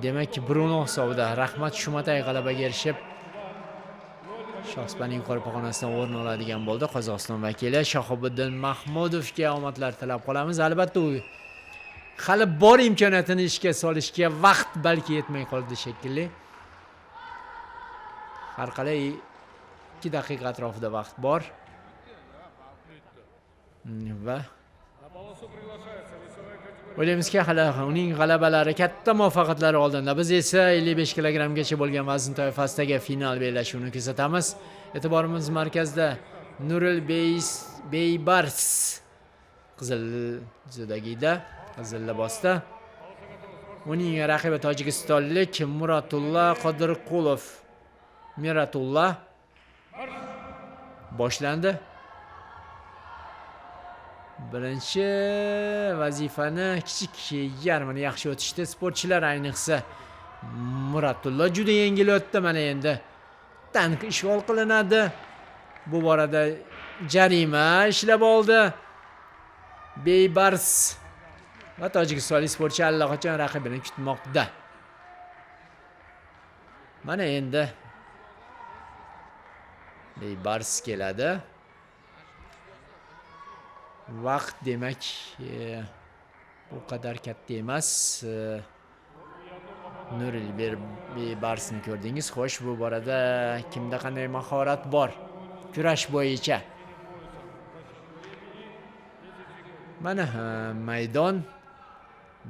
Demak, Bruno hisobida Rahmat Shumatay g'alabaga erishib, shohsupaning yuqori pog'onasidan o'rin oladigan bo'ldi. Qozog'iston vakili Shahobiddin Mahmudovga omadlar tilab qolamiz. Albatta u hali bor imkoniyatini ishga solishga vaqt balki yetmay qoldi shekilli. Har qalay 2 daqiqa atrofida vaqt bor. Va o'ylaymizki, hali uning g'alabalari, katta muvaffaqiyatlari oldinda. Biz esa 55 kilogramgacha bo'lgan vazn toifasidagi final bellashuvini kuzatamiz. E'tiborimiz markazda Nurul Beybars qizil jildagida, qizil libosda. Uning raqibi tojikistonlik Muratulla Qodirqulov. Miratulla boshlandi. Birinchi vazifani kichik yarmini yaxshi o'tishdi sportchilar, ayniqsa Muratulla juda yengil o'tdi. Mana endi tank ishg'ol qilinadi. Bu borada jarima ishlab oldi Beybars va tojikistonlik sportchi allaqachon raqibini kutmoqda. Mana endi Beybars keladi. Vaqt demak u qadar katta emas. Nuril Beybarsni ko'rdingiz. Xo'sh, bu borada kimda qanday mahorat bor kurash bo'yicha? Mana maydon,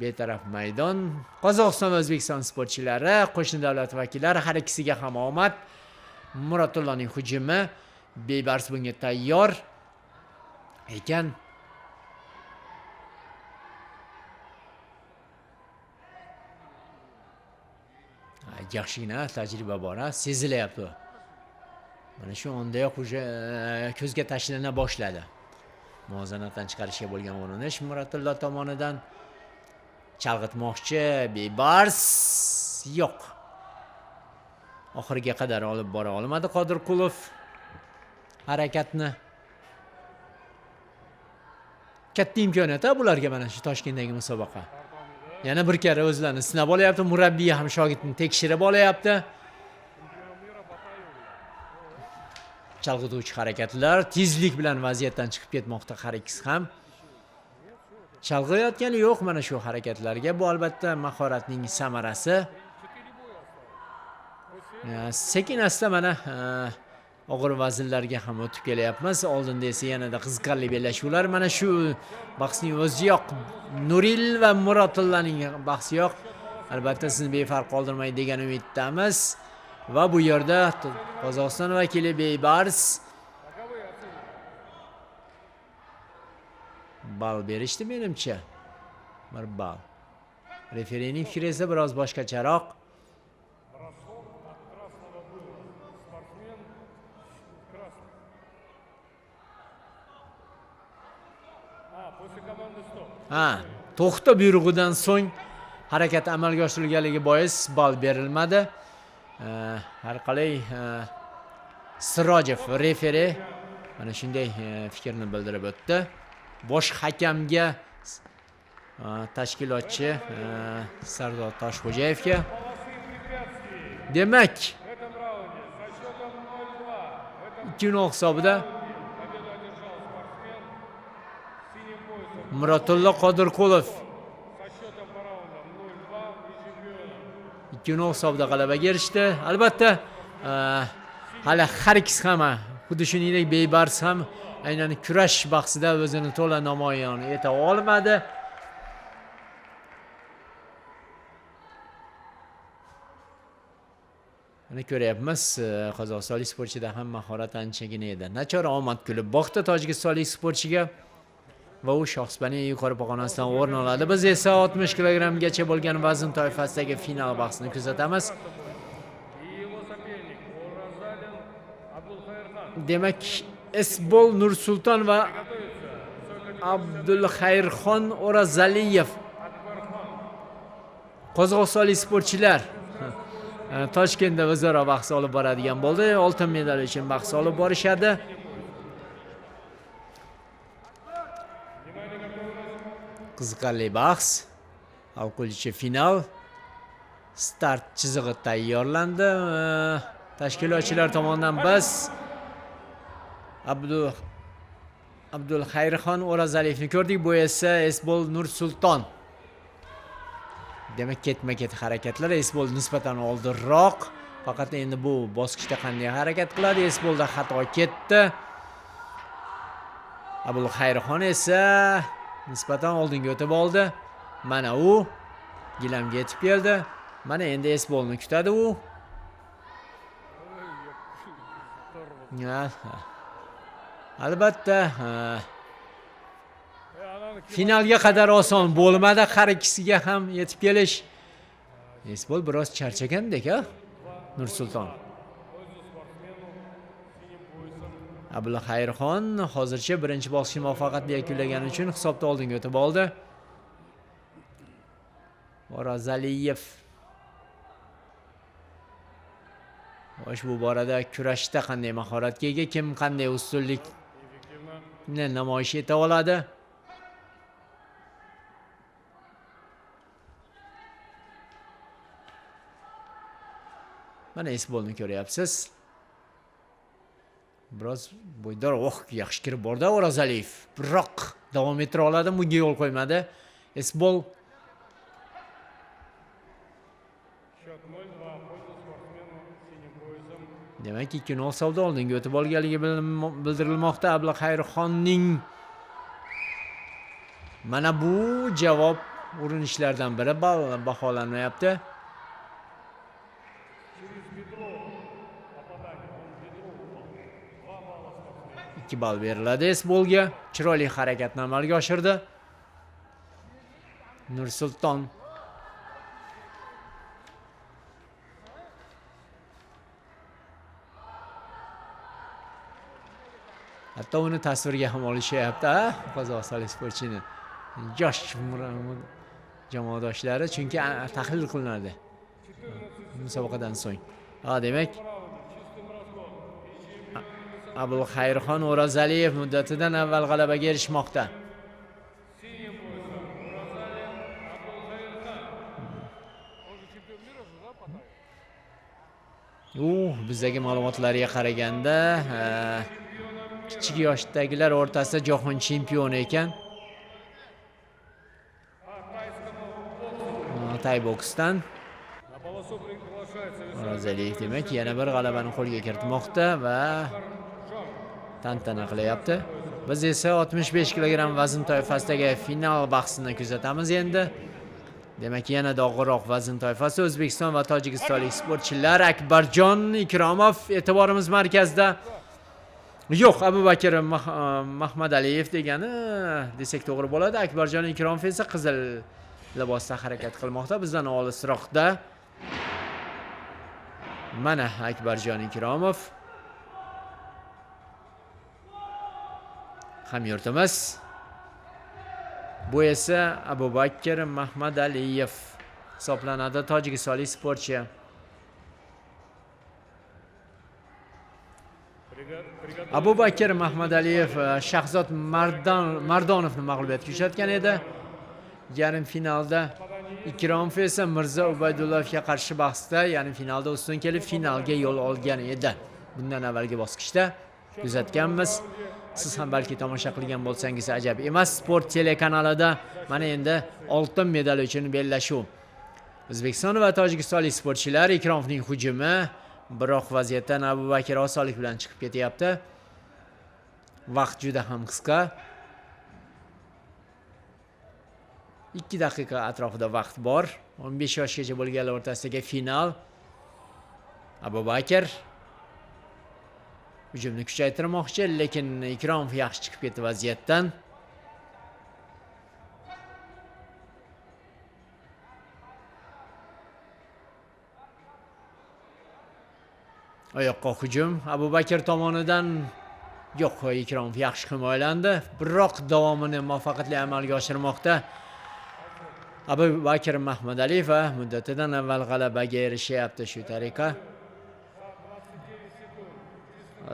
betaraf maydon. Qozog'iston va O'zbekiston sportchilari, qo'shni davlat vakillari, har ikkisiga ham omad. Muratulloning hujumi, Beybars bunga tayyor ekan. Yaxshigina tajriba bor, sezilyapti. Mana shu ondayoq уже ko'zga tashlana boshladi. Muvozanatdan chiqarishga bo'lgan urinish Muratulla tomonidan. Chalg'itmoqchi Bebars, yo'q. Oxiriga qadar olib bora olmadi Qodirqulov harakatni. Katta imkoniyat bularga mana shu Toshkentdagi musobaqa. Yana bir karra o'zlarini sinab olyapti, murabbiy ham shogirdni tekshirib olyapti. Chalg'ituvchi harakatlar, tezlik bilan vaziyatdan chiqib ketmoqda har ikkisi ham. Chalg'iyotgani yo'q mana shu harakatlarga. Bu albatta mahoratning samarasi. Sekin asta mana og'ir vaznlarga ham o'tib kelyapmiz. Oldinda esa yanada qiziqarli bellashuvlar. Mana shu bahsning o'ziyoq, Nuril va Muratullaning bahsi yo'q. Albatta sizni befarq qoldirmaydi degan umiddamiz. Va bu yerda Qozog'iston vakili Bebars ball berishdi menimcha. Bir ball. Referining fikri esa biroz boshqacharoq. Ha, to'xta buyrug'idan so'ng harakat amalga oshirilganligi bois ball berilmadi. Har qalay Sirojev referi mana shunday fikrni bildirib o'tdi. Bosh hakamga, tashkilotchi Sardor Toshxo'jayevga. Demak, 2-0 hisobida Muratulla Qodirqulov 2-0 hisobida g'alabaga erishdi. Albatta, hali har ikkisi ham, xuddi shuningdek Bebars ham aynan kurash bahsida o'zini to'la namoyon eta olmadi. Mana ko'ryapmiz, qozog'istonlik sportchida ham mahorat anchagina edi. Nachora omad kulib boqdi tojikistonlik sportchiga va u shohsupaning yuqori pog'onasidan o'rin oladi. Biz esa 60 kilogrammgacha bo'lgan vazn toifasidagi final bahsini kuzatamiz. Demak, Esbol Nursulton va Abdulxayrxon O'razaliyev qozog'istonlik sportchilar Toshkentda o'zaro bahs olib boradigan bo'ldi. Oltin medal uchun bahs olib borishadi. Qiziqarli bahs. Hal qiluvchi final. Start chizig'i tayyorlandi. Tashkilotchilar tomonidan biz Abdulxayrxon O'razaliyevni ko'rdik. Bu esa Esbol Nursulton. Demak, ketma-ket harakatlar. Esbol nisbatan oldinroq. Faqat endi bu bosqichda qanday harakat qiladi? Esbolda xato ketdi. Abdulxayrxon esa nisbatan oldinga o'tib oldi. Mana u gilamga yetib keldi. Mana endi Esbolni kutadi u. Albatta, finalga qadar oson bo'lmadi har ikkisiga ham yetib kelish. Esbol biroz charchagandek, ha? Nursulton. Abdulxayrxon hozircha birinchi bosqichni muvaffaqiyatli yakunlagani uchun hisobda oldinga o'tib oldi. O'razaliyev. Xo'sh, bu borada kurashda qanday mahoratga ega, kim qanday ustunlikni namoyish eta oladi? Mana Esbolni ko'ryapsiz. Biroz bo'ydor, oh, yaxshi kirib bordi O'razaliyev. Biroq davom ettira oladi, bunga yo'l qo'ymadi. Esbol demak 2-0 hisobda oldinga o'tib olganligi bildirilmoqda Abdulxayrxonning. Mana bu javob urinishlardan biri baholanmayapti. 2 ball beriladi Esbolga. Chiroyli harakatni amalga oshirdi. Nursulton. Hatto uni tasvirga ham olishyapti, qozog'istonlik sportchini yosh jamoadoshlari, chunki tahlil qilinadi musobaqadan so'ng. Demak, Abulxayrxon O'razaliyev muddatidan avval g'alabaga erishmoqda. Bizdagi ma'lumotlarga qaraganda kichik yoshdagilar o'rtasida jahon chempioni ekan. Tay boksdan O'razaliyev demak yana bir g'alabani qo'lga kiritmoqda va tantana qilyapti. Biz esa 65 kilogramm vazn toifasidagi final bahsini kuzatamiz endi. Demak, yanada og'irroq vazn toifasi O'zbekiston va Tojikistonlik sportchilar. Akbarjon Ikromov e'tiborimiz markazida. Yo'q, Abubakir Mahmadaliyev degani desak to'g'ri bo'ladi. Akbarjon Ikromov esa qizil libosda harakat qilmoqda. Bizdan olisroqda mana Akbarjon Ikromov. Hamyurtimiz. Bu esa Abubakir Mahmadaliyev hisoblanadi, tojikistonlik sportchi. Abubakir Mahmadaliyev Shahzod Mardonovni mag'lubiyatga uchratgan edi. Yarim finalda Ikromov esa Mirzo Ubaydullayevga qarshi bahsda yarim finalda ustun kelib finalga yo'l olgan edi. Bundan avvalgi bosqichda kuzatganmiz. Siz ham balki tomosha qilgan bo'lsangiz ajab emas. Sport telekanalida mana endi oltin medal uchun bellashuv. O'zbekiston va Tojikistonlik sportchilar. Ikromovning hujumi, biroq vaziyatdan Abubakir osonlik bilan chiqib ketyapti. Vaqt juda ham qisqa. 2 daqiqa atrofida vaqt bor. 15 yoshgacha bo'lganlar o'rtasidagi final. Abubakir hujumni kuchaytirmoqchi, lekin Ikromov yaxshi chiqib ketdi vaziyatdan. Oyoqqa hujum Abubakir tomonidan. Yo'q, Ikromov yaxshi himoyalandi, biroq davomini muvaffaqiyatli amalga oshirmoqda. Abubakir Mahmadaliyev va muddatidan avval g'alabaga erishyapti shu tariqa.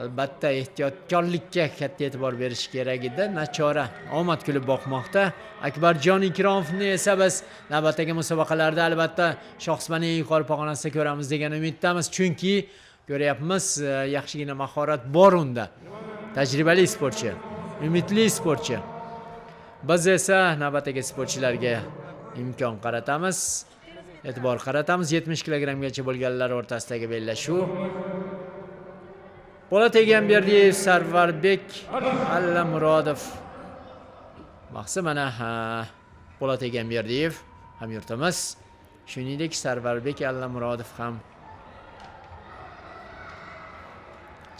Albatta ehtiyotkorlikka katta e'tibor berish kerak edi. Nachora omad kulib boqmoqda. Akbarjon Ikromovni esa biz navbatdagi musobaqalarda albatta shohsupaning yuqori pog'onasida ko'ramiz degan umiddamiz, chunki ko'ryapmiz, yaxshigina mahorat bor unda. Tajribali sportchi, umidli sportchi. Biz esa navbatdagi sportchilarga imkon qaratamiz, e'tibor qaratamiz. 70 kilogrammgacha bo'lganlar o'rtasidagi bellashuv. Po'lat Egamberdiyev, Sarvarbek Allamurodov. Bahsi mana Po'lat Egamberdiyev hamyurtimiz. Shuningdek, Sarvarbek Allamurodov ham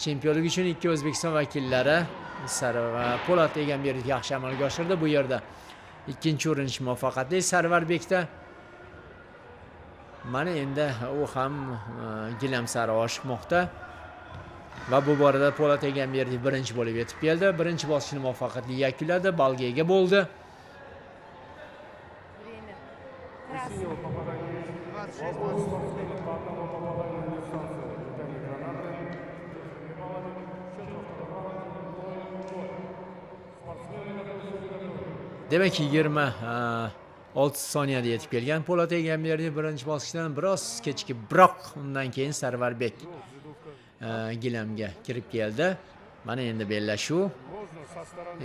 chempionlik uchun ikki O'zbekiston vakillari. Po'lat Egamberdiyev yaxshi amalga oshirdi bu yerda. Ikkinchi urinish muvaffaqiyatli Sarvarbekda. Mana endi u ham gilam sari oshiqmoqda. Va bu borada Po'lat Egamberdiyev birinchi bo'lib yetib keldi. Birinchi bosqichni muvaffaqiyatli yakunladi, balga ega bo'ldi. Demak, 26 soniyada yetib kelgan Po'lat Egamberdiyev birinchi bosqichdan biroz kechikib, biroq undan keyin Sarvarbek gilamga kirib keldi. Mana endi bellashuv.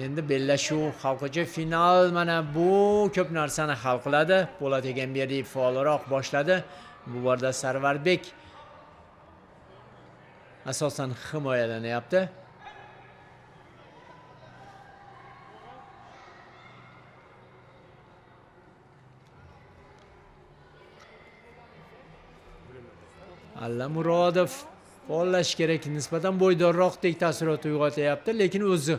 Endi bellashuv hal qiluvchi final. Mana bu ko'p narsani hal qiladi. Po'lat Egamberdiyev faolroq boshladi. Bu borada Sarvarbek asosan himoyalanyapti. Allamurodov faollash kerak, nisbatan bo'ydorroqdek taassurot uyg'otyapti, lekin o'zi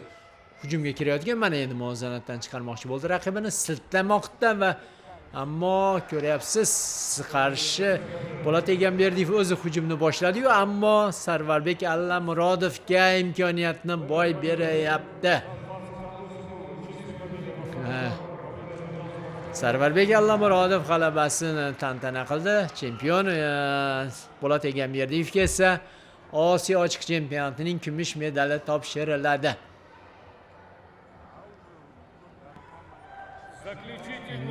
hujumga kirayotgan. Mana endi muvozanatdan chiqarmoqchi bo'ldi raqibini, siltamoqda va Ammo ko'ryapsiz, qarshi Po'lat Egamberdiyev o'zi hujumni boshladi-yu, ammo Sarvarbek Allamurodovga imkoniyatni boy beryapti. Sarvarbek Allamurodov g'alabasini tantana qildi. Chempion Po'lat Egamberdiyevga esa Osiyo ochiq chempionatining kumush medali topshiriladi.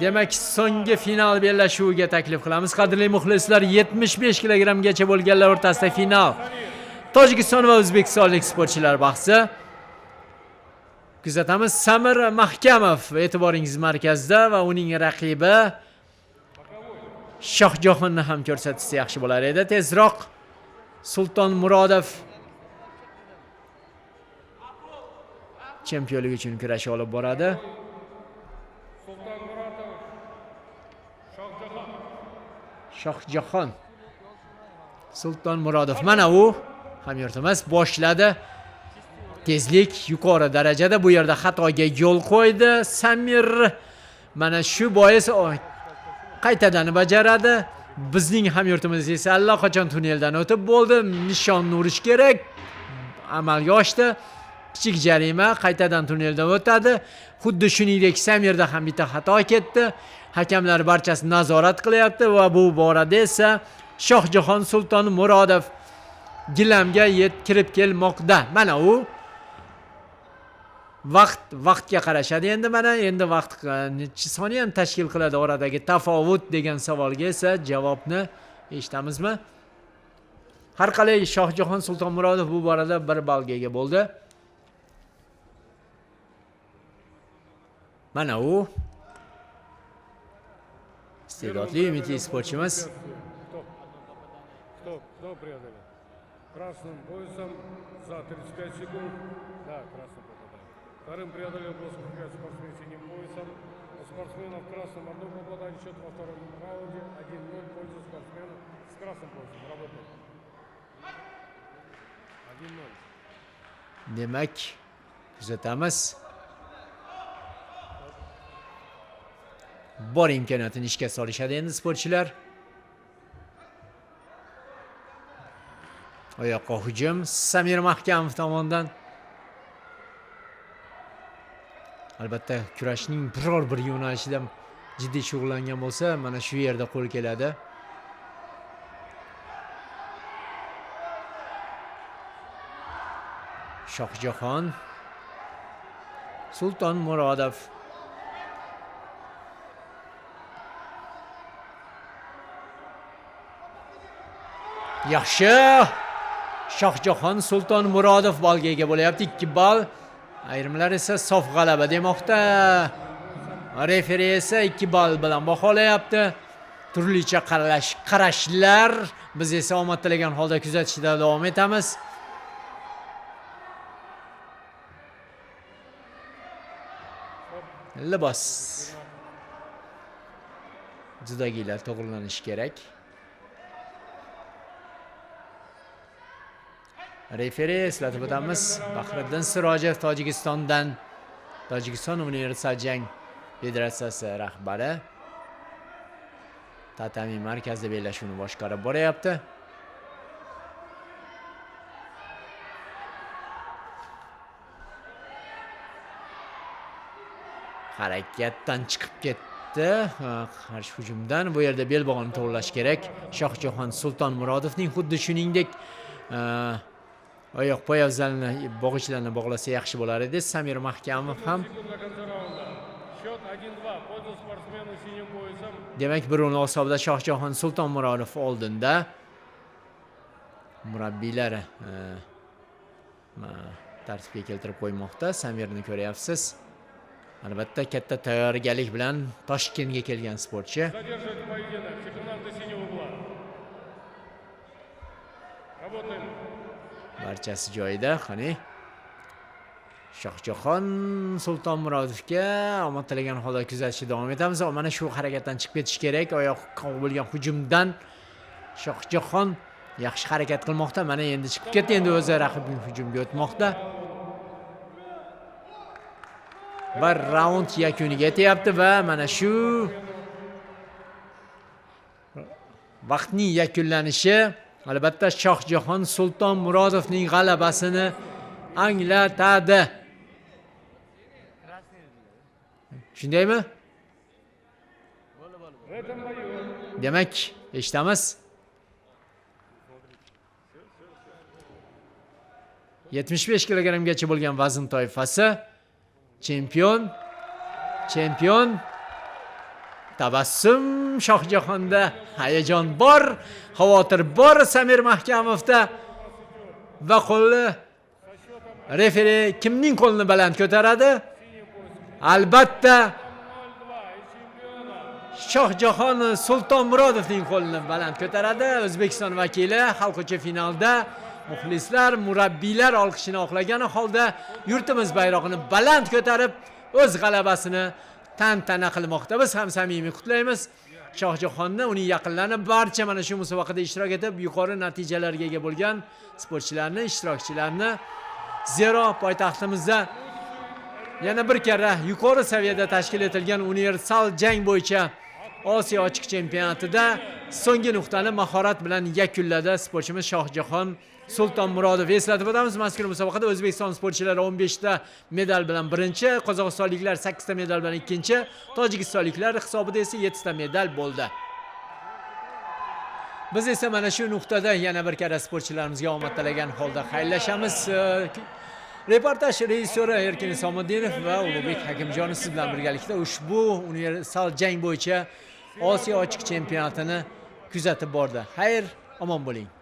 Demak, so'nggi final bellashuviga taklif qilamiz. Qadrli muxlislar, 75 kilogramgacha bo'lganlar o'rtasida final. Tojikiston va o'zbekistonlik sportchilar bahsi. Kuzatamiz. Samir Mahkamov e'tiboringiz markazida va uning raqibi Shohjahonni ham ko'rsatsa yaxshi bo'lar edi. Tezroq Sulton Murodov chempionlik uchun kurash olib boradi. Sulton Murodov, Shohjahon. Shohjahon Sulton Murodov, mana u hamyurtimiz boshladi. Tezlik yuqori darajada, bu yerda xatoga yo'l qo'ydi Samir. Mana shu bois qaytadan bajaradi. Bizning hamyurtimiz esa allaqachon tunneldan o'tib bo'ldi. Nishonni urish kerak. Amalga oshdi. Kichik jarima, qaytadan tunneldan o'tadi. Xuddi shuningdek Samirda ham bitta xato ketdi. Hakamlar barchasi nazorat qilyapti va bu borada esa Shohjahon Sulton Murodov gilamga kirib kelmoqda. Mana u vaqtga qarashadi endi, mana endi vaqt necha soniyani tashkil qiladi oradagi tafovut degan savolga esa javobni eshitamizmi? Har qalay Shohjahon Sulton Murodov bu borada 1 ballga ega bo'ldi. Mana u iste'dodli, umidli sportchimiz. Кто преодолел? Красным поясом за 35 секунд. Да, красным попадает. Вторым преодолел был спортсмен синим поясом. У спортсмена в красном одно попадание, счет во втором раунде 1-0 в пользу спортсмена с красным поясом. Работает. 1-0. Demak, kuzatamiz. Bor imkoniyatini ishga solishadi endi sportchilar. Oyoqqa hujum Samir Mahkamov tomonidan. Albatta kurashning biror bir yo'nalishida jiddiy shug'ullangan bo'lsa, mana shu yerda qo'l keladi. Shohjahon Sulton Murodov. Yaxshi. Shohjahon Sulton Murodov ballga ega bo'lyapti, 2 ball. Ayrimlar esa sof g'alaba demoqda. Referi esa 2 ball bilan baholayapti. Turlicha qarashlar, biz esa omad tilagan holda kuzatishda davom etamiz. Libos judagilar to'g'rilanishi kerak. Referi eslatib o'tamiz, Bahriddin Sirojev Tojikistondan, Tojikiston universal jang federatsiyasi rahbari tatami markazida bellashuvni boshqarib boryapti. Harakatdan chiqib ketdi. Qarshi hujumdan bu yerda belbog'ini to'g'rilash kerak. Shohjahon Sulton Murodovning xuddi shuningdek oyoq poyabzalini, bog'ichlarni bog'lasa yaxshi bo'lar edi. Samir Mahkamov ham. Demak, 1-0 hisobida Shohjahon Sulton Murodov oldinda. Murabbiylar tartibga keltirib qo'ymoqda. Samirni ko'ryapsiz. Albatta katta tayyorgarlik bilan Toshkentga kelgan sportchi. Barchasi joyida. Qani Shohjahon Sulton Murodovga omad tilagan holda kuzatishda davom etamiz. Mana shu harakatdan chiqib ketish kerak. Oyoq bo'lgan hujumdan Shohjahon yaxshi harakat qilmoqda. Mana endi chiqib ketdi. Endi o'zi raqibning hujumga o'tmoqda. Va raund yakuniga yetyapti va mana shu Vaqtning yakunlanishi albatta Shohjahon Sultonmurodovning g'alabasini anglatadi. Shundaymi? В этом бою Demak, eshitamiz. 75 kilogrammgacha bo'lgan vazn toifasi chempion tabassum Shohjahonda, hayajon bor, xavotir bor Samir Mahkamovda va qo'lni referi kimning qo'lini baland ko'taradi? Albatta Shohjahon Sultonmurodovning qo'lini baland ko'taradi. O'zbekiston vakili hal qiluvchi finalda muxlislar, murabbiylar olqishini oqlagan holda yurtimiz bayrog'ini baland ko'tarib o'z g'alabasini tantana qilmoqda. Biz ham samimiy qutlaymiz Shohjahonni, uning yaqinlarini, barcha mana shu musobaqada ishtirok etib yuqori natijalarga ega bo'lgan sportchilarni, ishtirokchilarni. Zero poytaxtimizda yana bir karra yuqori saviyada tashkil etilgan universal jang bo'yicha Osiyo ochiq chempionatida so'nggi nuqtani mahorat bilan yakunladi sportchimiz Shohjahon Sultonmurodov. Eslatib o'tamiz, mazkur musobaqada O'zbekiston sportchilari 15 ta medal bilan birinchi, qozog'istonliklar 8 ta medal bilan ikkinchi, tojikistonliklar hisobida esa 7 ta medal bo'ldi. Biz esa mana shu nuqtada yana bir karra sportchilarimizga omad tilagan holda xayrlashamiz. Reportaj rejissyori Erkin Isomiddinov va Ulug'bek Hakimjonov siz bilan birgalikda ushbu universal jang bo'yicha Osiyo ochiq chempionatini kuzatib bordi. Xayr, omon bo'ling.